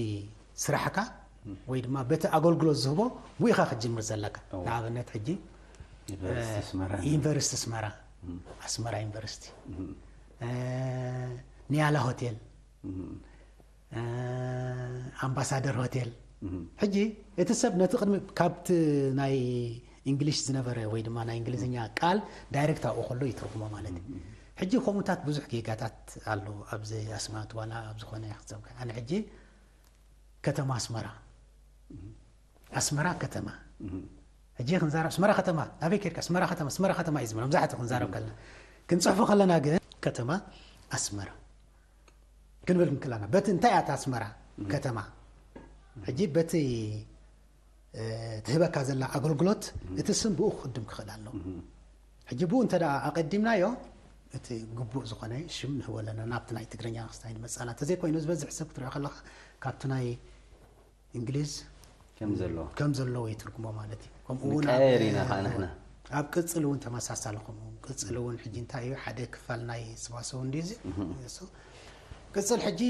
ስራሕካ እም። ወይ ድማ በቲ ኣገልግሎት ዝህቦ ብኡ ኢኻ ክትጅምር ዘለካ። እወ። ንኣብነት ሕጂ፣ ዩኒቨርሲቲ እ፣ ኣስመራ። ዩኒቨርሲቲ ኣስመራ። እም። አስመራ ዩኒቨርሲቲ፣ እም። እ፣ ኒያላ ሆቴል፣ እም። እ፣ አምባሳደር ሆቴል። እም። ሕጂ እቲ ሰብ ነቲ ቅድሚ ካብቲ ናይ እንግሊሽ ዝነበረ ወይ ድማ ናይ እንግሊዝኛ ቃል ዳይሬክት ኣብኡ ከሎ ይትርጉሞ ማለት እዩ። እም። ሕጂ ከምኡታት ብዙሕ ጌጋታት ኣሎ ኣብዚ ኣስማት ዋላ ኣብ ዝኾነ ክዘብከ። ኣነ ሕጂ ከተማ ኣስመራ፣ እም። ኣስመራ ከተማ። እም። ሕጂ ክንዛረብ ኣስመራ ከተማ፣ ኣበይ ኬድካ? ኣስመራ ከተማ፣ ኣስመራ ከተማ እዩ ዝብል። መብዛሕትኡ ክንዛረብ ከለና፣ ክንጽሕፎ ከለና ግን ከተማ ኣስመራ ክንብል እንክለና፣ በቲ እንታይ እያ እታ ኣስመራ እም። ከተማ? ሕጂ በቲ፣ እ፣ ትህበካ ዘላ ኣገልግሎት፣ እም። እቲ ስም ብኡ ክቅድም ክኽእል ኣለዎ። እም። ሕጂ ብኡ እንተ ደኣ ኣቀዲምናዮ፣ እቲ ግቡእ ዝኾነ ሽም ንህቦ ኣለና። ናብቲ ናይ ትግርኛ ክስታይ ንመጽእ ኣለና። እንተዘይኮይኑ፣ ዝበዝሕ ሰብ ክትሪኦ ከለኻ፣ ካብቲ ናይ እንግሊዝ ከም ዘሎ። ከም ዘለዎ ይትርጉሞ ማለት እዩ። ከምኡ እውን ኣብ፣ ንቀየር ኢና ኸዓ ንሕና። ኣብ ቅጽል እውን ተመሳሳሊ ከምኡ። ቅጽል እውን ሕጂ እንታይ እዩ፣ ሓደ ክፋል ናይ ሰዋስው እንዲ እዚ። እህ። እሱ ቅጽል ሕጂ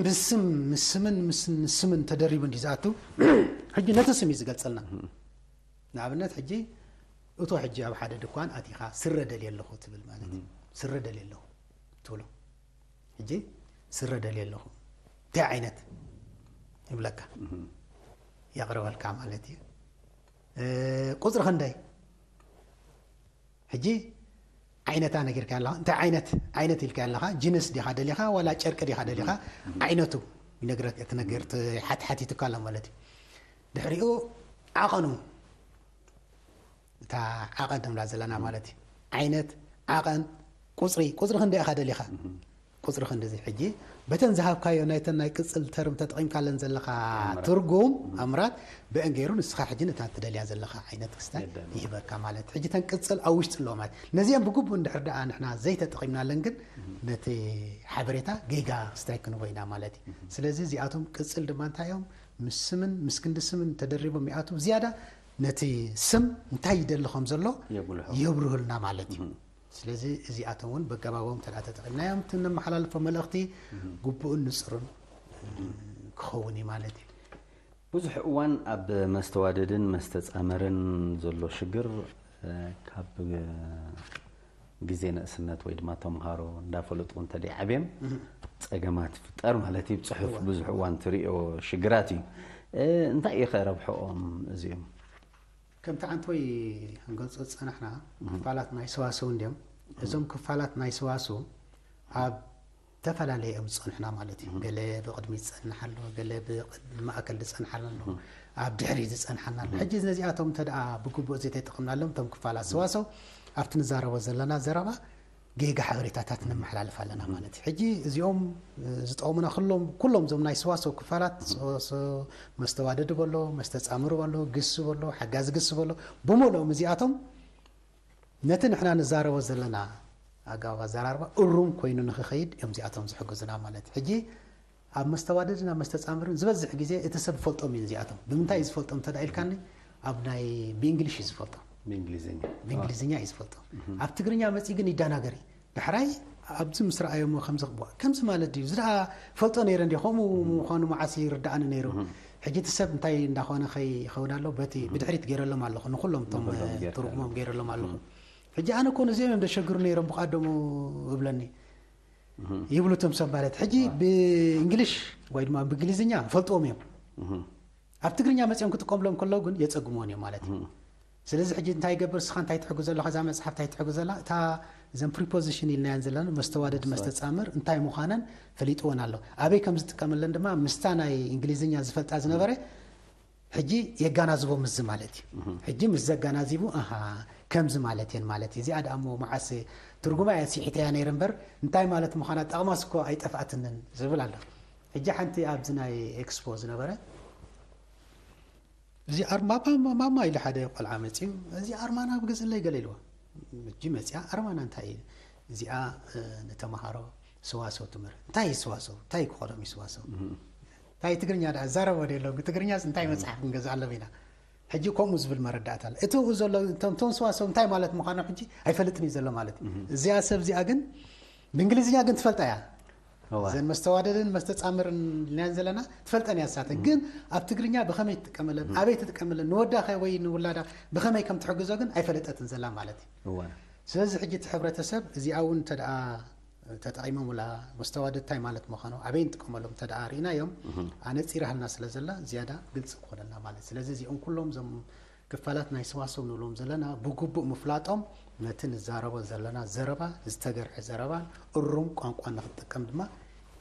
ምስ ስም፣ ምስ ስምን፣ ምስ፣ ምስ ስምን ተደሪቡ እንዲ ዝኣቱ፣ ሕጂ ነቲ ስም እዩ ዝገልጸልና። እህ። ንኣብነት ሕጂ እቶ ሕጂ ኣብ ሓደ ድኳን ኣቲኻ ስረ ደልየ ኣለኹ ትብል ማለት እዩ። እህ። ስረ ደልየ ኣለኹ ትብሎ። ሕጂ ስረ ደልየ ኣለኹ፣ እንታይ ዓይነት ይብለካ? እህ። የቕርበልካ ማለት እዩ። እ፣ ቁጽሪ ክንደይ? ሕጂ ዓይነታ ነጊርካ ኣለኻ። እንታይ ዓይነት፣ ዓይነት ኢልካ ኣለኻ? ጅንስ ዲኻ ደሊኻ ዋላ ጨርቂ ዲኻ ደሊኻ? እህ። ዓይነቱ ይነግረክ፣ እቲ ነገር፣ እቲ ሓት-፣ ሓቲቱካ ኣሎ ማለት እዩ። ድሕሪኡ ዓቐኑ፣ እታ ዓቐን ትብላ ዘለና ማለት እዩ። ዓይነት፣ ዓቐን፣ ቁጽሪ፣ ቁጽሪ ክንደይ ኢኻ ደሊኻ? እህ። ቁጽሪ ክንድዚ። ሕጂ በተን ዝሃብካዮ ናይተን ናይ ቅጽል ተርም ተጠቒምካለን ዘለኻ ኣምራት። ትርጉም እህ። ኣምራት ብአን ገይሩ ንስኻ ሕጂ ነታ ትደልያ ዘለኻ ዓይነት ክስታይ የዳሉ። ይህበካ ማለት። ሕጂ ተን ቅጽል ኣብ ውሽጢ ኣለዎ ማለት። ነዚአን ብግቡእ እንድሕር ደኣ ንሕና ዘይተጠቒምናለን ግን እህ። ነቲ ሓበሬታ ጌጋ ክስታይ ክንቦ ኢና ማለት እዩ። እህ። ስለዚ እዚኣቶም ቅጽል ድማ እንታይ እዮም? ምስ ስምን ምስ ክንዲ ስምን ተደሪቦም ይኣትው። ዝያዳ ነቲ ስም እንታይ ይደሊ ከም ዘሎ የጉልሖ። የብርሁልና ማለት እዩ። እህ። ስለዚ እዚኣቶም እውን በገባቦም እንተ ደኣ ተጠቒምናዮም፣ እቲ እነመሓላልፎ መልእኽቲ እህ። ግቡእን ንጹርን እህ። ክኸውን እዩ ማለት እዩ። ብዙሕ እዋን ኣብ መስተዋደድን መስተጻምርን ዘሎ ሽግር፣ እ፣ ካብ ግዜ ንእስነት ወይ ድማ ተምሃሮ እንዳፈለጡ እንተ ደይዓብየም እህ። ጸገማት ይፍጠር ማለት እዩ። ብጽሑፍ እዋ። ብዙሕ እዋን ትርእዮ ሽግራት እዩ። እ፣ እንታይ እዩ ከ ረብሕኦም እዚኦም? ከምቲ ዓንተወይ ክንገልጾ ዝጸናሕና፣ እህ። ክፋላት ናይ ሰዋስው እንድዮም። እህ። እዞም ክፋላት ናይ ሰዋስው ኣብ ተፈላለየ እዮም ዝጸንሑና ማለት እዩ። እህ። ገለ ብቕድሚት ዝጸንሕ ኣሎ፣ ገለ ብቕድ-፣ ብማእከል ዝጸንሓልና ኣሎ፣ እህ። ኣብ ድሕሪት ዝጸንሓልና ኣሎ። እህ። ሕጂ ነዚኣቶም እንተ ደኣ ብግቡእ ዘይተጠቐምናሎም፣ እቶም ክፋላት እህ። ሰዋስው ኣብቲ ንዛረቦ ዘለና ዘረባ ጌጋ ሓበሬታታት ነመሓላልፍ ኣለና እህ። ማለት እዩ። ሕጂ እዚኦም፣ እ፣ ዝጠቕሙና ኩሎም፣ ኩሎም እዞም ናይ ሰዋስው ክፋላት፣ እህ። ሰ-፣ ሰ-፣ መስተዋደዲ በሎ፣ መስተጻምሩ በሎ፣ ግሲ በሎ፣ ሓጋዚ ግሲ በሎ፣ ብምልኦም እዚኣቶም ነቲ ንሕና ንዛረቦ ዘለና ኣገባብ ኣዘራርባ እሩም ኮይኑ ንኽኸይድ እዮም እዚኣቶም ዝሕግዙና ማለት እዩ። ሕጂ ኣብ መስተዋደድን ኣብ መስተጻምርን ዝበዝሕ ግዜ እቲ ሰብ ይፈልጦም እዩ እዚኣቶም። ብምንታይ እዩ ዝፈልጦም እንተ ደኣ ኢልካኒ፣ ኣብ ናይ፣ ብእንግሊሽ እዩ ዝፈልጦም። ብእንግሊዝኛ። ብእንግሊዝኛ እዩ ዝፈልጦም። እህ። ኣብ ትግርኛ መጺኡ ግን ይደናገር እዩ። ዳሕራይ ኣብዚ ምስ ረኣዮሞ ከምዚ ክብዋ፣ ከምዚ ማለት ድዩ? እዚ ደኣ ፈልጦ ነይረ እንድየ፣ ከምኡ ምዃኑ መዓስ ይርድኣኒ ነይሩ። እህ። ሕጂ እቲ ሰብ እንታይ እንዳኾነ ከይኸውን ኣሎ፣ በቲ እህ። ብድሕሪት ገይረሎም ኣለኹ፣ ንኹሎም እቶም ንኹሎም ጌርካ ትርጉሞም ኣለኹ። ገይረሎም ኣለኹ። እህ። ሕጂ ኣነ እኮ ነዚኦም እዮም ዘሸግሩ ነይሮም ብቐደሙ እብለኒ። እህ። ይብሉ እቶም ሰብ ማለት። ሕጂ ዋ። ብእንግሊሽ ወይ ድማ ብእንግሊዝኛ ፈልጥዎም እዮም። እህ። ኣብ ትግርኛ መጺኦም ክጥቀምሎም ከለዉ ግን የጸግምዎን እዮም ማለት እዩ። እህ። ስለዚ ሕጂ እንታይ ይገብር፣ እስኻ እንታይ ትሕግዞ ኣለኻ፣ እዛ መጽሓፍ እንታይ ትሕግዞ ኣላ፣ እታ እዘን ፕሪፖዚሽን ኢልናየን ዘለና መስተዋደድ፣ መስተዋደድ። መስተጻምር እንታይ ምዃነን ፈሊጥዎን ኣሎ። ኣበይ ከም ዝጥቀመለን ድማ ምስታ ናይ እንግሊዝኛ ዝፈልጣ ዝነበረ ሕጂ የጋናዝቦ ምስዚ ማለት እዩ። እህ። ሕጂ ምስ ዘጋናዚቡ፣ ኣሃ፣ ከምዚ ማለት እየን ማለት እዩ። እዚኣ ደኣ እሞ መዓስ ትርጉማ እየ ስሒተያ ነይረ እምበር፣ እንታይ ማለት ምዃና ጠቕማስ እኮ ኣይጠፍኣትንን ዝብል ኣሎ። ሕጂ ሓንቲ ኣብዚ ናይ ኤክስፖ ዝነበረ፣ እዚ ኣርማ፣ ማማ፣ ማማ ኢሉ ሓደ ቆልዓ መጺኡ፣ "እዚ ኣርማና ግዝእለይ" ገለ ኢልዎ። እጂ መጺኣ ኣርማና እንታይ እዩ? እዚኣ፣ እ፣ ንተምሃሮ ሰዋሰው ትምህር። እንታይ እዩ ሰዋሰው? እንታይ ክኾኖም እዩ ሰዋሰው? እህ። እንታይ ትግርኛ ደኣ ዛረቦ ዶ የለውም? ትግርኛስ እንታይ እህ። መጽሓፍ ክንገዝኣሎም ኢና? ሕጂ ከምኡ ዝብል መረዳእታ ኣሎ። እቲ ኣብኡ ዘሎ፣ እቶም፣ እቶም ሰዋሰው እንታይ ማለት ምዃኖም ሕጂ ኣይፈልጥን እዩ ዘሎ ማለት እዩ። እህ። እዚኣ ሰብ እዚኣ ግን ብእንግሊዝኛ ግን ትፈልጣ እያ። እዋ። እዘን መስተዋደድን መስተጻምርን ኢልናየን ዘለና ትፈልጠን እያ ንሳተን። እም። ግን ኣብ ትግርኛ ብኸመይ ትጥቀመለን፣ እም። ኣበይ ትጥቀመለን፣ ንወዳኸ ወይ ንውላዳ ብኸመይ ከም ትሕግዞ ግን ኣይፈለጠትን ዘላ ማለት እዩ። እዋ። ስለዚ ሕጂ እቲ ሕብረተሰብ እዚኣ እውን እንተ ደኣ ተጠቒሞም፣ ወላ መስተዋድድ እንታይ ማለት ምዃኑ፣ ኣበይ ንጥቀመሎም እንተ ደኣ ርኢናዮም፣ ኣነጺራ ህልና ስለ ዘላ ዝያዳ ግልጽ ክኾነልና ማለት። ስለዚ እዚኦም ኩሎም እዞም ክፋላት ናይ ሰዋሰው ንብሎም ዘለና ብግቡእ ምፍላጦም፣ ነቲ ንዛረቦ ዘለና ዘረባ ዝተገርሐ ዘረባን እሩም ቋንቋ ንክትጥቀም ድማ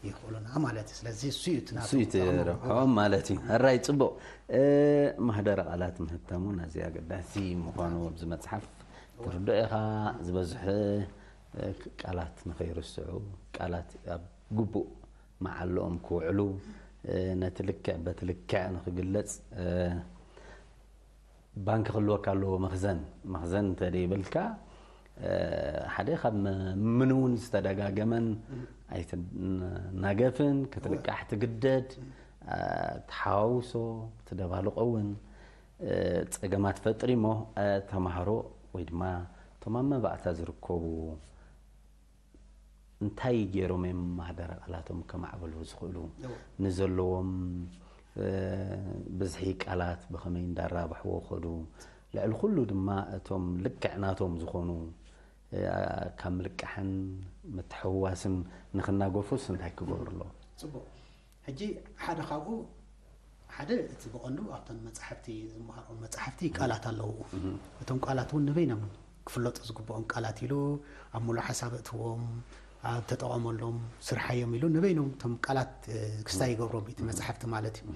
ይኽእሉና ማለት እዩ። ስለዚ እሱ እዩ እቲ እሱ ናቶም እዩ እቲ ጠቕሚ ረብሖም ማለት እዩ። ሕራይ ጽቡቕ። እ፣ ማህደረ ቃላት ምህብታሙ ናዚ ኣገዳሲ ምዃኑ ኣብዚ መጽሓፍ ትርድኦ ኢኻ። ዝበዝሕ፣ እ፣ ቃላት ንኸይርስዑ፣ ቃላት ኣብ ግቡእ መዓልኦም ክውዕሉ፣ እ፣ ነቲ ልክዕ በቲ ልክዕ ንኽግለጽ፣ እ፣ ባንክ ክህልወካ ኣለዎ፣ መኽዘን። መኽዘን እንተ ደይብልካ፣ እ፣ ሓደ ካብ መ-፣ ምንውን ዝተደጋገመን ኣይትናገፍን፣ ክትልቃሕ ትግደድ፣ እ፣ ተሓዋውሶ፣ ትደባልቆ እውን፣ እ፣ ጸገማት ፈጥር እሞ፣ እ፣ ተማሃሮ ወይ ድማ እቶም ኣብ መባእታ ዝርከቡ እንታይ ገይሮም እዮም ማህደረ ቃላቶም ከማዕብሉ ዝኽእሉ? እወ። ንዘለዎም፣ እ፣ ብዝሒ ቃላት ብኸመይ እንዳራብሕዎ ከዱ? ልዕሊ ኩሉ ድማ እቶም ልክዕ ናቶም ዝኾኑ፣ እ፣ ካብ ምልቃሕን ምትሕውዋስን ንኽናገፉስ እንታይ ክገብሩ ኣለዎም? ጽቡቅ። ሕጂ ሓደ ካብኡ፣ ሓደ እቲ ብቐንዱ ኣብተን መጻሕፍቲ ዝመሃርኦም መጻሕፍቲ ቃላት ኣለዉ። እቶም ቃላት እውን ንበይኖም ክፍለጡ ዝግብኦም ቃላት ኢሉ ኣብ ምሉእ ሓሳብ እእትዎም፣ ኣብ ተጠቐመሎም፣ ስርሓዮም ኢሉ ንበይኖም እቶም ቃላት፣ እ፣ ክስታይ ይገብሮም እቲ መጻሕፍቲ ማለት እዩ።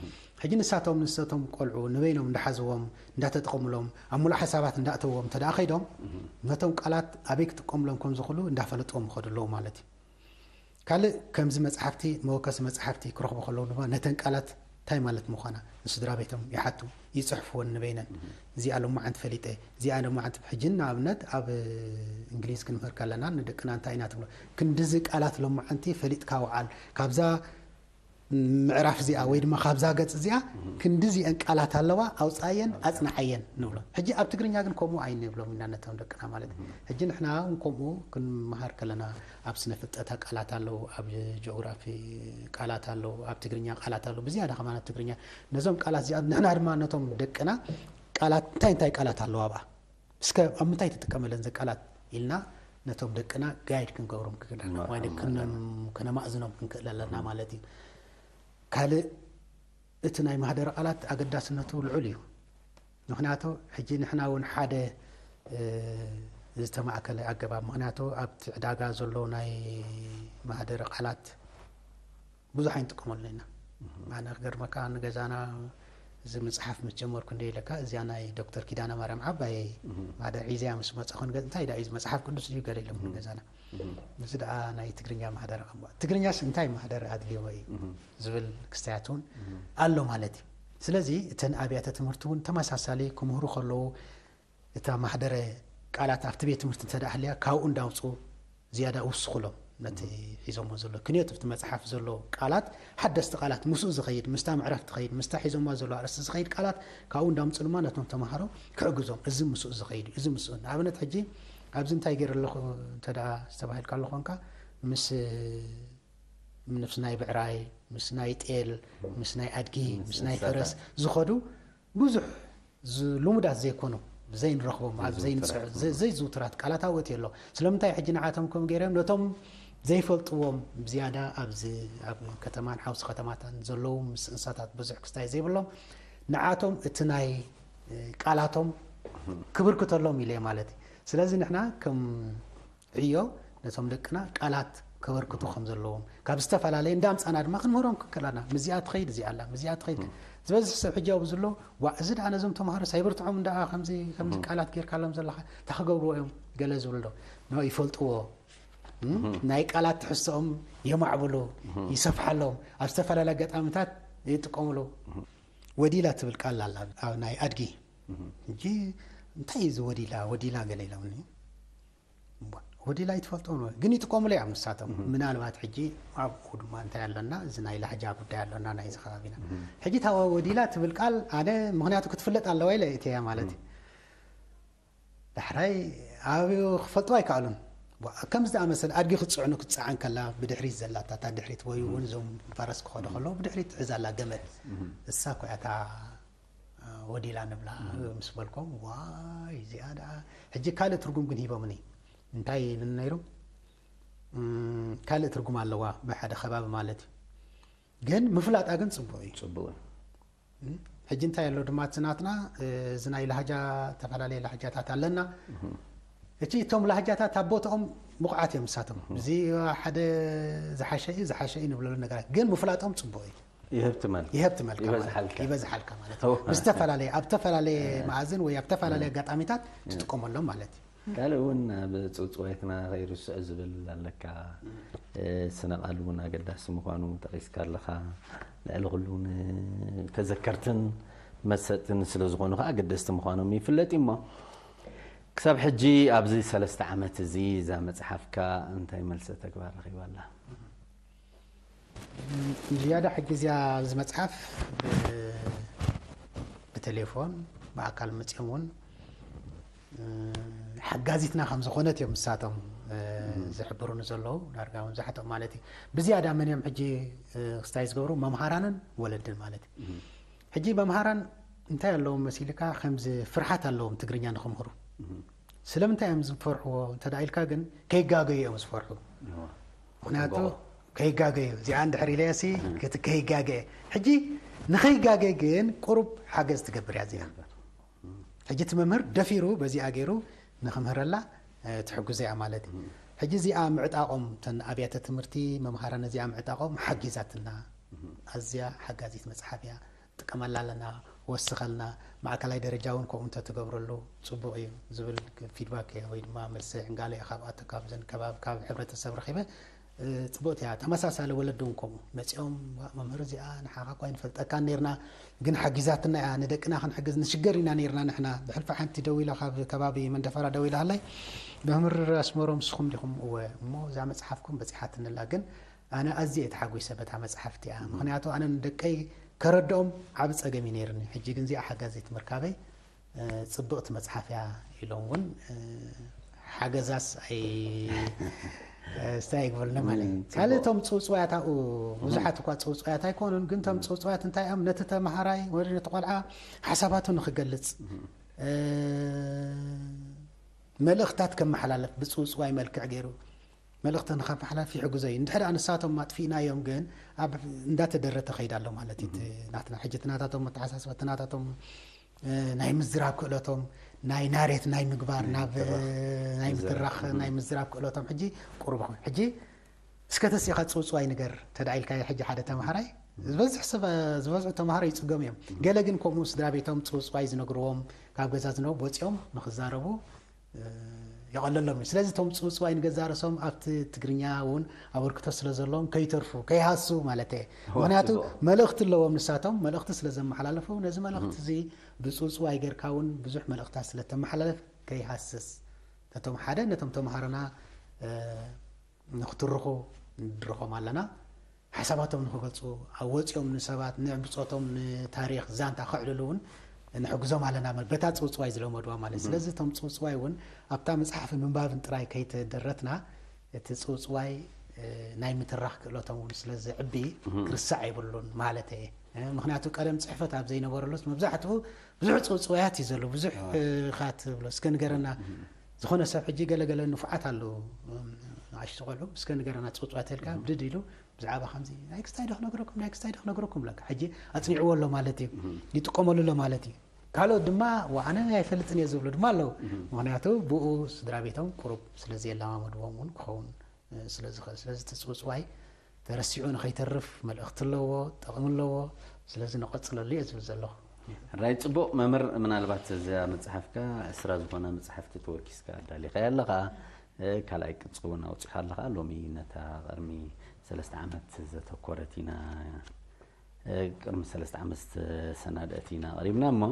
ሕጂ ንሳቶም ንሰቶም ቆልዑ ንበይኖም እንዳሓዝዎም፣ እንዳተጠቐሙሎም፣ ኣብ ምሉእ ሓሳባት እንዳእተዎም እንተ ደኣ ከይዶም፣ ነቶም ቃላት ኣበይ ክጥቀሙሎም ከም ዝኽእሉ እንዳፈለጥዎም ይኸዱ ኣለዉ ማለት እዩ። ካልእ ከምዚ መጽሓፍቲ፣ መወከሲ መጽሓፍቲ ክረኽቡ ከለዉ ድማ ነተን ቃላት እንታይ ማለት ምዃና ንስድራ ቤቶም ይሓቱ፣ ይጽሕፍወን ንበይነን። እዚኣ ሎማዓንቲ ፈሊጠ፣ እዚኣ ሎማዓንቲ፣ ሕጂ ንኣብነት ኣብ እንግሊዝ ክንምህር ከለና ንደቅና እንታይ ኢና ትብሎ? ክንድዚ ቃላት ሎማዓንቲ ፈሊጥካ ወዓል፣ ካብዛ ምዕራፍ እዚኣ ወይ ድማ ካብዛ ገጽ እዚኣ ክንድዚአን ቃላት ኣለዋ፣ ኣውጽኣየን፣ ኣጽንዓየን ንብሎ። ሕጂ ኣብ ትግርኛ ግን ከምኡ ኣይንብሎም ኢና ነቶም ደቅና ማለት እዩ። ሕጂ ንሕና እውን ከምኡ ክንመሃር ከለና ኣብ ስነ ፍልጠት ቃላት ኣለዉ፣ ኣብ ጂኦግራፊ ቃላት ኣለዉ፣ ኣብ ትግርኛ ቃላት ኣለዉ። ብዝያዳ ከማን ኣብ ትግርኛ ነዞም ቃላት እዚኣ ንሕና ድማ ነቶም ደቅና ቃላት እንታይ እንታይ ቃላት ኣለዋ ኣብኣ? እስከ ኣብ ምንታይ ትጥቀመለን እዘን ቃላት ኢልና ነቶም ደቅና ጋይድ ክንገብሮም ክክእል ኣለና፣ ማ-፣ ወይ ማ-፣ ክነ-፣ ከነማእዝኖም ክንክእል ኣለና ማለት እዩ። ካልእ እቲ ናይ ማህደረ ቃላት ኣገዳስነቱ ልዑል እዩ። ምኽንያቱ ሕጂ ንሕና እውን ሓደ፣ እ፣ ዝተማእከለ ኣገባብ፣ ምኽንያቱ ኣብቲ ዕዳጋ ዘሎ ናይ ማህደረ ቃላት ብዙሕ ኣይንጥቀመሉን ኢና። ኣነ ክገርመካ ንገዛና እዚ መጽሓፍ ምስ ጀመርኩ እንደ ኢለካ እዚኣ ናይ ዶክተር ኪዳነ ማርያም ዓባይ ማህደር ሒዘያ ምስ መጻኹ ንገ-፣ እንታይ ደኣ እዩ እዚ መጽሓፍ ቅዱስ ድዩ ገለ ኢሎም ንገዛና። እዚ ደኣ ናይ ትግርኛ ማህደር ኣምባ-፣ ትግርኛስ እንታይ ማህደር ኣድልዮ እዩ ዝብል ክስታያት እውን ኣሎ ማለት እዩ። ስለዚ እተን ኣብያተ ትምህርቲ እውን ተመሳሳሊ ክምህሩ ከለዉ እታ ማህደረ ቃላት ኣብቲ ቤት ትምህርቲ እንተ ደኣ ሃልያ፣ ካብኡ እንዳውጽኡ ዝያዳ ውስኹሎም ነቲ ሒዞሞ ዘሎ ክንዮት፣ ኣብቲ መጽሓፍ ዘሎ ቃላት፣ ሓደስቲ ቃላት፣ ምስኡ ዝኸይድ፣ ምስታ ምዕራፍ ትኸይድ፣ ምስታ ሒዞማ ዘሎ ኣርእስቲ ዝኸይድ ቃላት፣ ካብኡ እንዳምጽኡ ድማ ነቶም ተማሃሮ ክሕግዞም፣ እዚ ምስኡ ዝኸይድ እዩ፣ እዚ ምስኡ። ንኣብነት፣ ሕጂ ኣብዚ እንታይ ገይረ ኣለኹ እንተ ደኣ ዝተባሂልካ ኣሎ ኾንካ፣ ምስ፣ ምስ ናይ ብዕራይ፣ ምስ ናይ ጤል፣ ምስ ናይ ኣድጊ፣ ምስ ምስ ናይ እንስሳታት። ፈረስ ዝኸዱ ብዙሕ ዝ-፣ ልሙዳት ዘይኮኑ፣ ዘይንረኽቦም፣ ኣብ ዘይንጽዕ-፣ ዘይዝውተራት። ዘ-፣ ዘይዝውተራት ቃላት ኣብኡ ኣትዩ ኣሎ። ስለምንታይ ሕጂ ንዓቶም ከም ገይሮም ነቶም ዘይፈልጥዎም ብዝያዳ ኣብዚ ኣብ ከተማን ሓውሲ ከተማታን ዘለዉ ምስ እንስሳታት ብዙሕ ክስታይ ዘይብሎም ንዓቶም እቲ ናይ፣ እ፣ ቃላቶም ክብርክተሎም ኢለ ማለት እዩ። ስለዚ ንሕና ከም ዕዮ ነቶም ደቅና ቃላት ከበርክቱ ከም ዘለዎም፣ ካብ ዝተፈላለየ እንዳ ኣምጻና ድማ ክንምህሮም ክከላና፣ ምስዚኣ ትኸይድ እዚኣ ኣላ፣ ምስዚኣ ትኸይድ። ዝበዝሕ ሰብ ሕጂ ኣብኡ ዘሎ፣ "ዋእ፣ እዚ ደኣ ነዞም ተምሃሮስ ኣይብርትዖም እንዳ ከምዚ፣ ከምዚ ቃላት ጌርካሎም ዘለኻ፣ እንታይ ክገብርዎ እዮም?" ገለ ዝብል ዶ? ኖ፣ ይፈልጥዎ። እም? ናይ ቃላት ትሕዝቶኦም የማዕብሉ፣ ይሰፍሓሎም፣ ኣብ ዝተፈላለየ ኣጋጣሚታት ይጥቀሙሉ። ወዲላ ትብል ቃል ኣላ፣ ኣብ ናይ ኣድጊ። ሕጂ እንታይ እዩ እዚ ወዲላ? ወዲላ ገለ ኢሎምኒ። እምቧ፣ ወዲላ ኣይትፈልጦም ነው፣ ግን ይጥቀሙሉ እዮም ንሳቶም። ምናልባት ሕጂ ኣብኡ ድማ እንታይ ኣሎና፣ እዚ ናይ ላህጃ ጉዳይ ኣሎና ናይዚ ከባቢና። ሕጂ እታ ወዲላ ትብል ቃል ኣነ፣ ምኽንያቱ ክትፍለጥ ኣለዋ ኢለ እትያ ማለት እዩ። ዳሕራይ ኣብ ክፈልጥዋ ኣይከኣሉን። ዋ፣ ከምዚ ዝኣመሰለ ኣድጊ ክትጽዕኑ ክትጸዓን ከላ ብድሕሪት ዘላታ፣ እታ ድሕሪት ወይ እውን እዞም ፈረስ ክኸዱ ከለዉ ብድሕሪት ትሕዝ ኣላ ገመድ። እሳ እኮ እያ እታ ወዲላ ንብላ ምስ በልኮም፣ ዋይ፣ እዚኣ ደኣ ሕጂ ካልእ ትርጉም ግን ሂቦምኒ። እንታይ ኢልን ነይሩ? እም፣ ካልእ ትርጉም ኣለዋ፣ ብሓደ ከባቢ ማለት እዩ። ግን ምፍላጣ ግን ጽቡቕ እዩ። ጽቡቕ እዩ። እም፣ ሕጂ እንታይ ኣሎ ድማ እቲ ናትና፣ እ፣ እዚ ናይ ላህጃ፣ ተፈላለየ ላህጃታት ኣለና። እህ። እቲ እቶም ላህጃታት ኣብ ቦታኦም ብቑዓት እዮም ንሳቶም። እህ። እዚ ሓደ ዝሓሸ እዩ፣ ዝሓሸ እዩ ንብለሉ ነገራት፣ ግን ምፍላጦም ጽቡቕ እዩ። ይህብ ትመልክ። ይህብ ትመልክ ማለት ይበዝሓልካ። ይበዝሓልካ ማለት እዩ። እወ። ብዝተፈላለየ፣ ኣብ ተፈላለየ እ። መኣዝን ወይ ኣብ ተፈላለየ እ። ኣጋጣሚታት እ። ትጥቀመሎም ማለት እዩ። ካልእ እውን ኣብ ጽውጽዋይትና ከይርስዖ ዝብል ኣለካ። እ። እ፣ ስነ ቃል እውን ኣገዳሲ ምዃኑ ጠቒስካ ኣለኻ። ልዕሊ ኩሉ ንተዘከርትን መሰጥትን ስለ ዝኾኑ ከኣ ኣገደስቲ ምዃኖም ይፍለጥ እዩ እሞ፣ ክሳብ ሕጂ ኣብዚ ሰለስተ ዓመት እዚ እዛ መጽሓፍካ እንታይ መልሰ ተግባር ረኺባ ኣላ? ዝያዳ ሕጂ እዚያ ኣብዚ መጽሓፍ ብ-፣ ብቴሌፎን ብኣካል መጽኦም እውን፣ እ፣ ሓጋዚትና ከም ዝኾነት እዮም ንሳቶም፣ እ፣ እም። ዝሕብሩኒ ዘለዉ፣ ዳርጋ እውን ዛሕትኦም ማለት እዩ። ብዝያዳ መን እዮም ሕጂ፣ እ፣ ክስታይ ዝገብሩ? መምሃራንን ወለድን ማለት እዩ። እም። ሕጂ መምሃራን እንታይ ኣለዎም መሲልካ? ከምዚ ፍርሓት ኣለዎም ትግርኛ ንኽምህሩ። እም። ስለምንታይ እዮም ዝፈርሕዎ እንተ ደኣ ኢልካ ግን፣ ከይጋገዩ እዮም ዝፈርሑ። እዋ። ምኽንያቱ ጽቡቕ። ከይጋገዩ፣ እዚኣ እንድሕር ኢለያሲ እህ። ክት-፣ ከይጋገ። ሕጂ ንኸይጋገ ግን ቁሩብ ሓገዝ ትገብር እያ እዚኣ። ትገብር። እም። ሕጂ እቲ መምህር ደፊሩ በዚኣ ገይሩ ንኽምህረላ፣ እ፣ ትሕግዞ እያ ማለት እዩ። እም። ሕጂ እዚኣ ምዕጣቖም፣ እተን ኣብያተ ትምህርቲ መምሃራን እዚኣ ምዕጣቖም ሓጊዛትና። እም። ኣዝያ ሓጋዚት መጽሓፍ እያ። ጥቀመላ ኣለና፣ ወስኸልና፣ ማእከላይ ደረጃ እውን ከምኡ እንተትገብረሉ ጽቡቕ እዩ ዝብል ፊድባክ ወይ ድማ መልሰ ዕንጋለ ካብ ኣተ-፣ ካብዘን ከባቢ፣ ካብ ሕብረተሰብ ረኺበ፣ እ፣ ጽቡቕቲ እያ። ተመሳሳሊ ወለዲ እውን ከምኡ መጺኦም፣ "ዋ፣ መምህር እዚኣ ንሓኻ እኳ ኣይንፈልጠካን ኔርና፣ ግን ሓጊዛትና እያ፣ ንደቅና ክንሕግዝ ንሽገር ኢና ኔርና ንሕና።" ብሕልፊ ሓንቲ ደዊላ፣ ካብ ከባቢ መንደፈራ ደዊላ ሃላይ፣ "መምህር ኣስመሮም ንስኹም ዲኹም?" "እወ።" "እሞ እዛ መጽሓፍኩም በጺሓትንላ፣ ግን ኣነ ኣዝየ እየ ተሓጒሰ በታ መጽሓፍ እቲኣ። እህ። ምኽንያቱ ኣነ ንደቀይ ከረድኦም ዓቢ ጸገም እዩ ነይርኒ። ሕጂ ግን እዚኣ ሓጋዚት ምርካበይ፣ እ፣ ጽብቕቲ መጽሓፍ እያ" ኢሎም እውን፣ እ፣ ሓገዛስ ኣይ-፣ እ፣ ስታይ ኣይግበሉና ማለት እዩ። እም፣ ጽቡቕ። ካልእ እቶም ጽውጽዋያት ኣብኡ እህ። ብዙሓት እኳ ጽውጽዋያት ኣይኮኑን፣ ግን እቶም እህ። ጽውጽዋያት እንታይ እዮም? ነቲ ተመሃራይ ወይ ነቲ ቆልዓ ሓሳባቱ ንኽገልጽ፣ እህ። እ፣ መልእኽታት ከመሓላልፍ ብጽውጽዋይ መልክዕ ገይሩ መልእኽቲ ንኸመሓላልፍ ይሕግዞ እዩ። እንድሕር ደኣ ንሳቶም ኣጥፊእናዮም ግን ኣብ እንዳተደረተ ከይድ ኣሎ ማለት እዩ። እቲ እህ። ናትና ሕጂ እቲ ናታቶም ኣተሓሳስባ፣ እቲ ናታቶም፣ እ፣ ናይ ምዝራብ ክእለቶም፣ ናይ ናሬት ናይ ምግባር፣ ናይ ናብ፣ ምትራኽ። እ፣ ናይ ምዝራብ። ምትራኽ፣ እህ። ናይ ምዝራብ ክእለቶም ሕጂ ቁሩብ ይኹን። ሕጂ እስከ ተሲእኻ ጽውጽዋይ ንገር ተድኣ ኢልካዮ ሕጂ ሓደ ተምሃራይ፣ እህ። ዝበዝሕ ሰብ፣ ዝበዝሑ ተምሃሮ ይጽገሙ እዮም። እህ። ገለ ግን ከምኡ ስድራ ቤቶም ጽውጽዋይ ዝነግርዎም፣ ካብ ገዛ ዝነብሩ ወጺኦም ንኽዛረቡ እ፣ የቐለሎም እዩ። ስለዚ እቶም ጽውጽዋይ ንገዛእ ርእሶም ኣብቲ ትግርኛ እውን ኣበርክቶ ስለ ዘለዎም ከይተርፉ፣ ከይሃሱ ማለት እየ። እወ፣ ምኽንያቱ ጽቡቕ። መልእኽቲ ኣለዎም ንሳቶም፣ መልእኽቲ ስለ ዘመሓላለፉ፣ ነዚ መልእኽቲ እህ። እዚ ብጽውጽዋይ ጌርካ እውን ብዙሕ መልእኽታት ስለ ተመሓላልፍ ከይሃስስ፣ ነቶም ሓደ ነቶም ተምሃሮና፣ እ፣ ንክትርኹ ንድርኾም ኣለና። ሓሳባቶም ንክገልጹ፣ ኣብ ወጺኦም ንሰባት፣ ንብጾቶም፣ ንታሪኽ፣ ዛንታ ከዕልሉ እውን ንሕግዞም ኣለና። በታ ጽውጽዋይ ዝለመድዋ ማለት። እህ። ስለዚ እቶም ጽውጽዋይ እውን ኣብታ መጽሓፍን ምንባብን ጥራይ ከይተደረትና፣ እቲ ጽውጽዋይ፣ እ፣ ናይ ምትራኽ ክእለቶም እውን ስለ ዘዕቢ እህ። ክርሳዕ ኣይብሉን ማለት እየ። እ፣ ምኽንያቱ ቀለም ጽሕፈት ኣብ ዘይነበረሉስ መብዛሕትኡ ብዙሕ ጽውጽዋያት እዩ ዘሎ። ብዙሕ፣ እዋ። እ፣ ኢኻ ትብሎ። እስከ ንገረና። እህ። ዝኾነ ሰብ ሕጂ ገለገለ ንፉዓት ኣለዉ። እም፣ ንኣሽቱ ቆልዑ እስከ ንገረና ጽውጽዋያት ኢልካ እህ። ብድድ ኢሉ ብዛዕባ ከምዚ፣ ናይ ክስታይ ዶ ክነግረኩም፣ ናይ ክስታይ ዶ ክነግረኩም ብለካ። ሕጂ ኣጽኒዕዎ ኣሎ ማለት እዩ። እህ። ይጥቀመሉ ኣሎ ማለት እዩ። ካልኦት ድማ፣ "ዋ፣ ኣነ ኣይፈልጥን እየ" ዝብሉ ድማ ኣለዉ። እህ። ምኽንያቱ ብኡ ስድራ ቤቶም ቁሩብ ስለ ዘየለማመድዎም እውን ክኸውን፣ እ፣ ስለ ዝኽእል። ስለዚ እቲ ጽውጽዋይ ተረሲዑ ንኸይተርፍ መልእኽቲ ኣለዎ፣ ጠቕሚ ኣለዎ። ስለዚ ንቐጽለሉ እየ ዝብል ዘለኹ። ሕራይ ጽቡቕ መምህር፣ ምናልባት እዛ መጽሓፍካ ዕስራ ዝኾና መጽሓፍቲ ተወኪስካ ኣዳሊኻያ ኣለኻ። እ፣ ካልኣይ ቅጺ እውን ኣውጺኻ ኣለኻ። ሎሚ ነታ ቅድሚ ሰለስተ ዓመት ዘተኮረት ኢና፣ እ፣ ቅድሚ ሰለስተ ዓመት ዝተሰናድአት ኢና ቀሪብና እሞ፣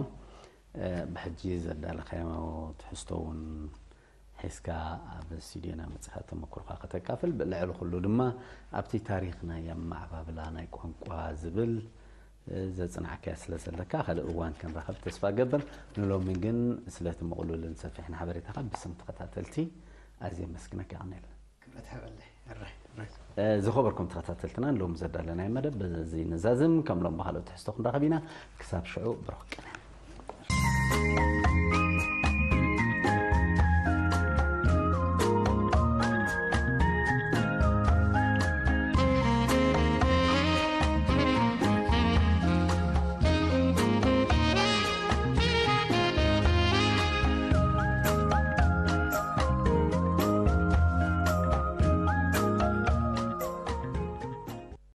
እ፣ ብሕጂ ዘዳለኻዮ ትሕዝቶ እውን ሒዝካ ኣብ ስቱድዮና መጺኻ ተመክሮኻ ከተካፍል፣ ልዕሊ ኩሉ ድማ ኣብቲ ታሪኽ ናይ ኣመዓባብላ ናይ ቋንቋ ዝብል ዘጽናዕካያ ስለ ዘለካ፣ ካልእ እዋን ክንራኸብ ተስፋ እገብር። ንሎሚ ግን ስለቲ ምቕሉልን ሰፊሕን ሓበሬታኻ ብስም ተኸታተልቲ ኣዝየ ኣመስግነካ። የቐንየልና። ክብረት ሃበለይ። እረ፣ እረ። እ፣ ዝኸበርኩም ተኸታተልትና፣ ንሎሚ ዘዳለናዮ መደብ በዚ ንዛዝም። ከም ሎም ብኻልኦት ትሕዝቶ ክንራኸብ ኢና። ክሳብ ሽዑ፣ ብሩኽ ቅነ።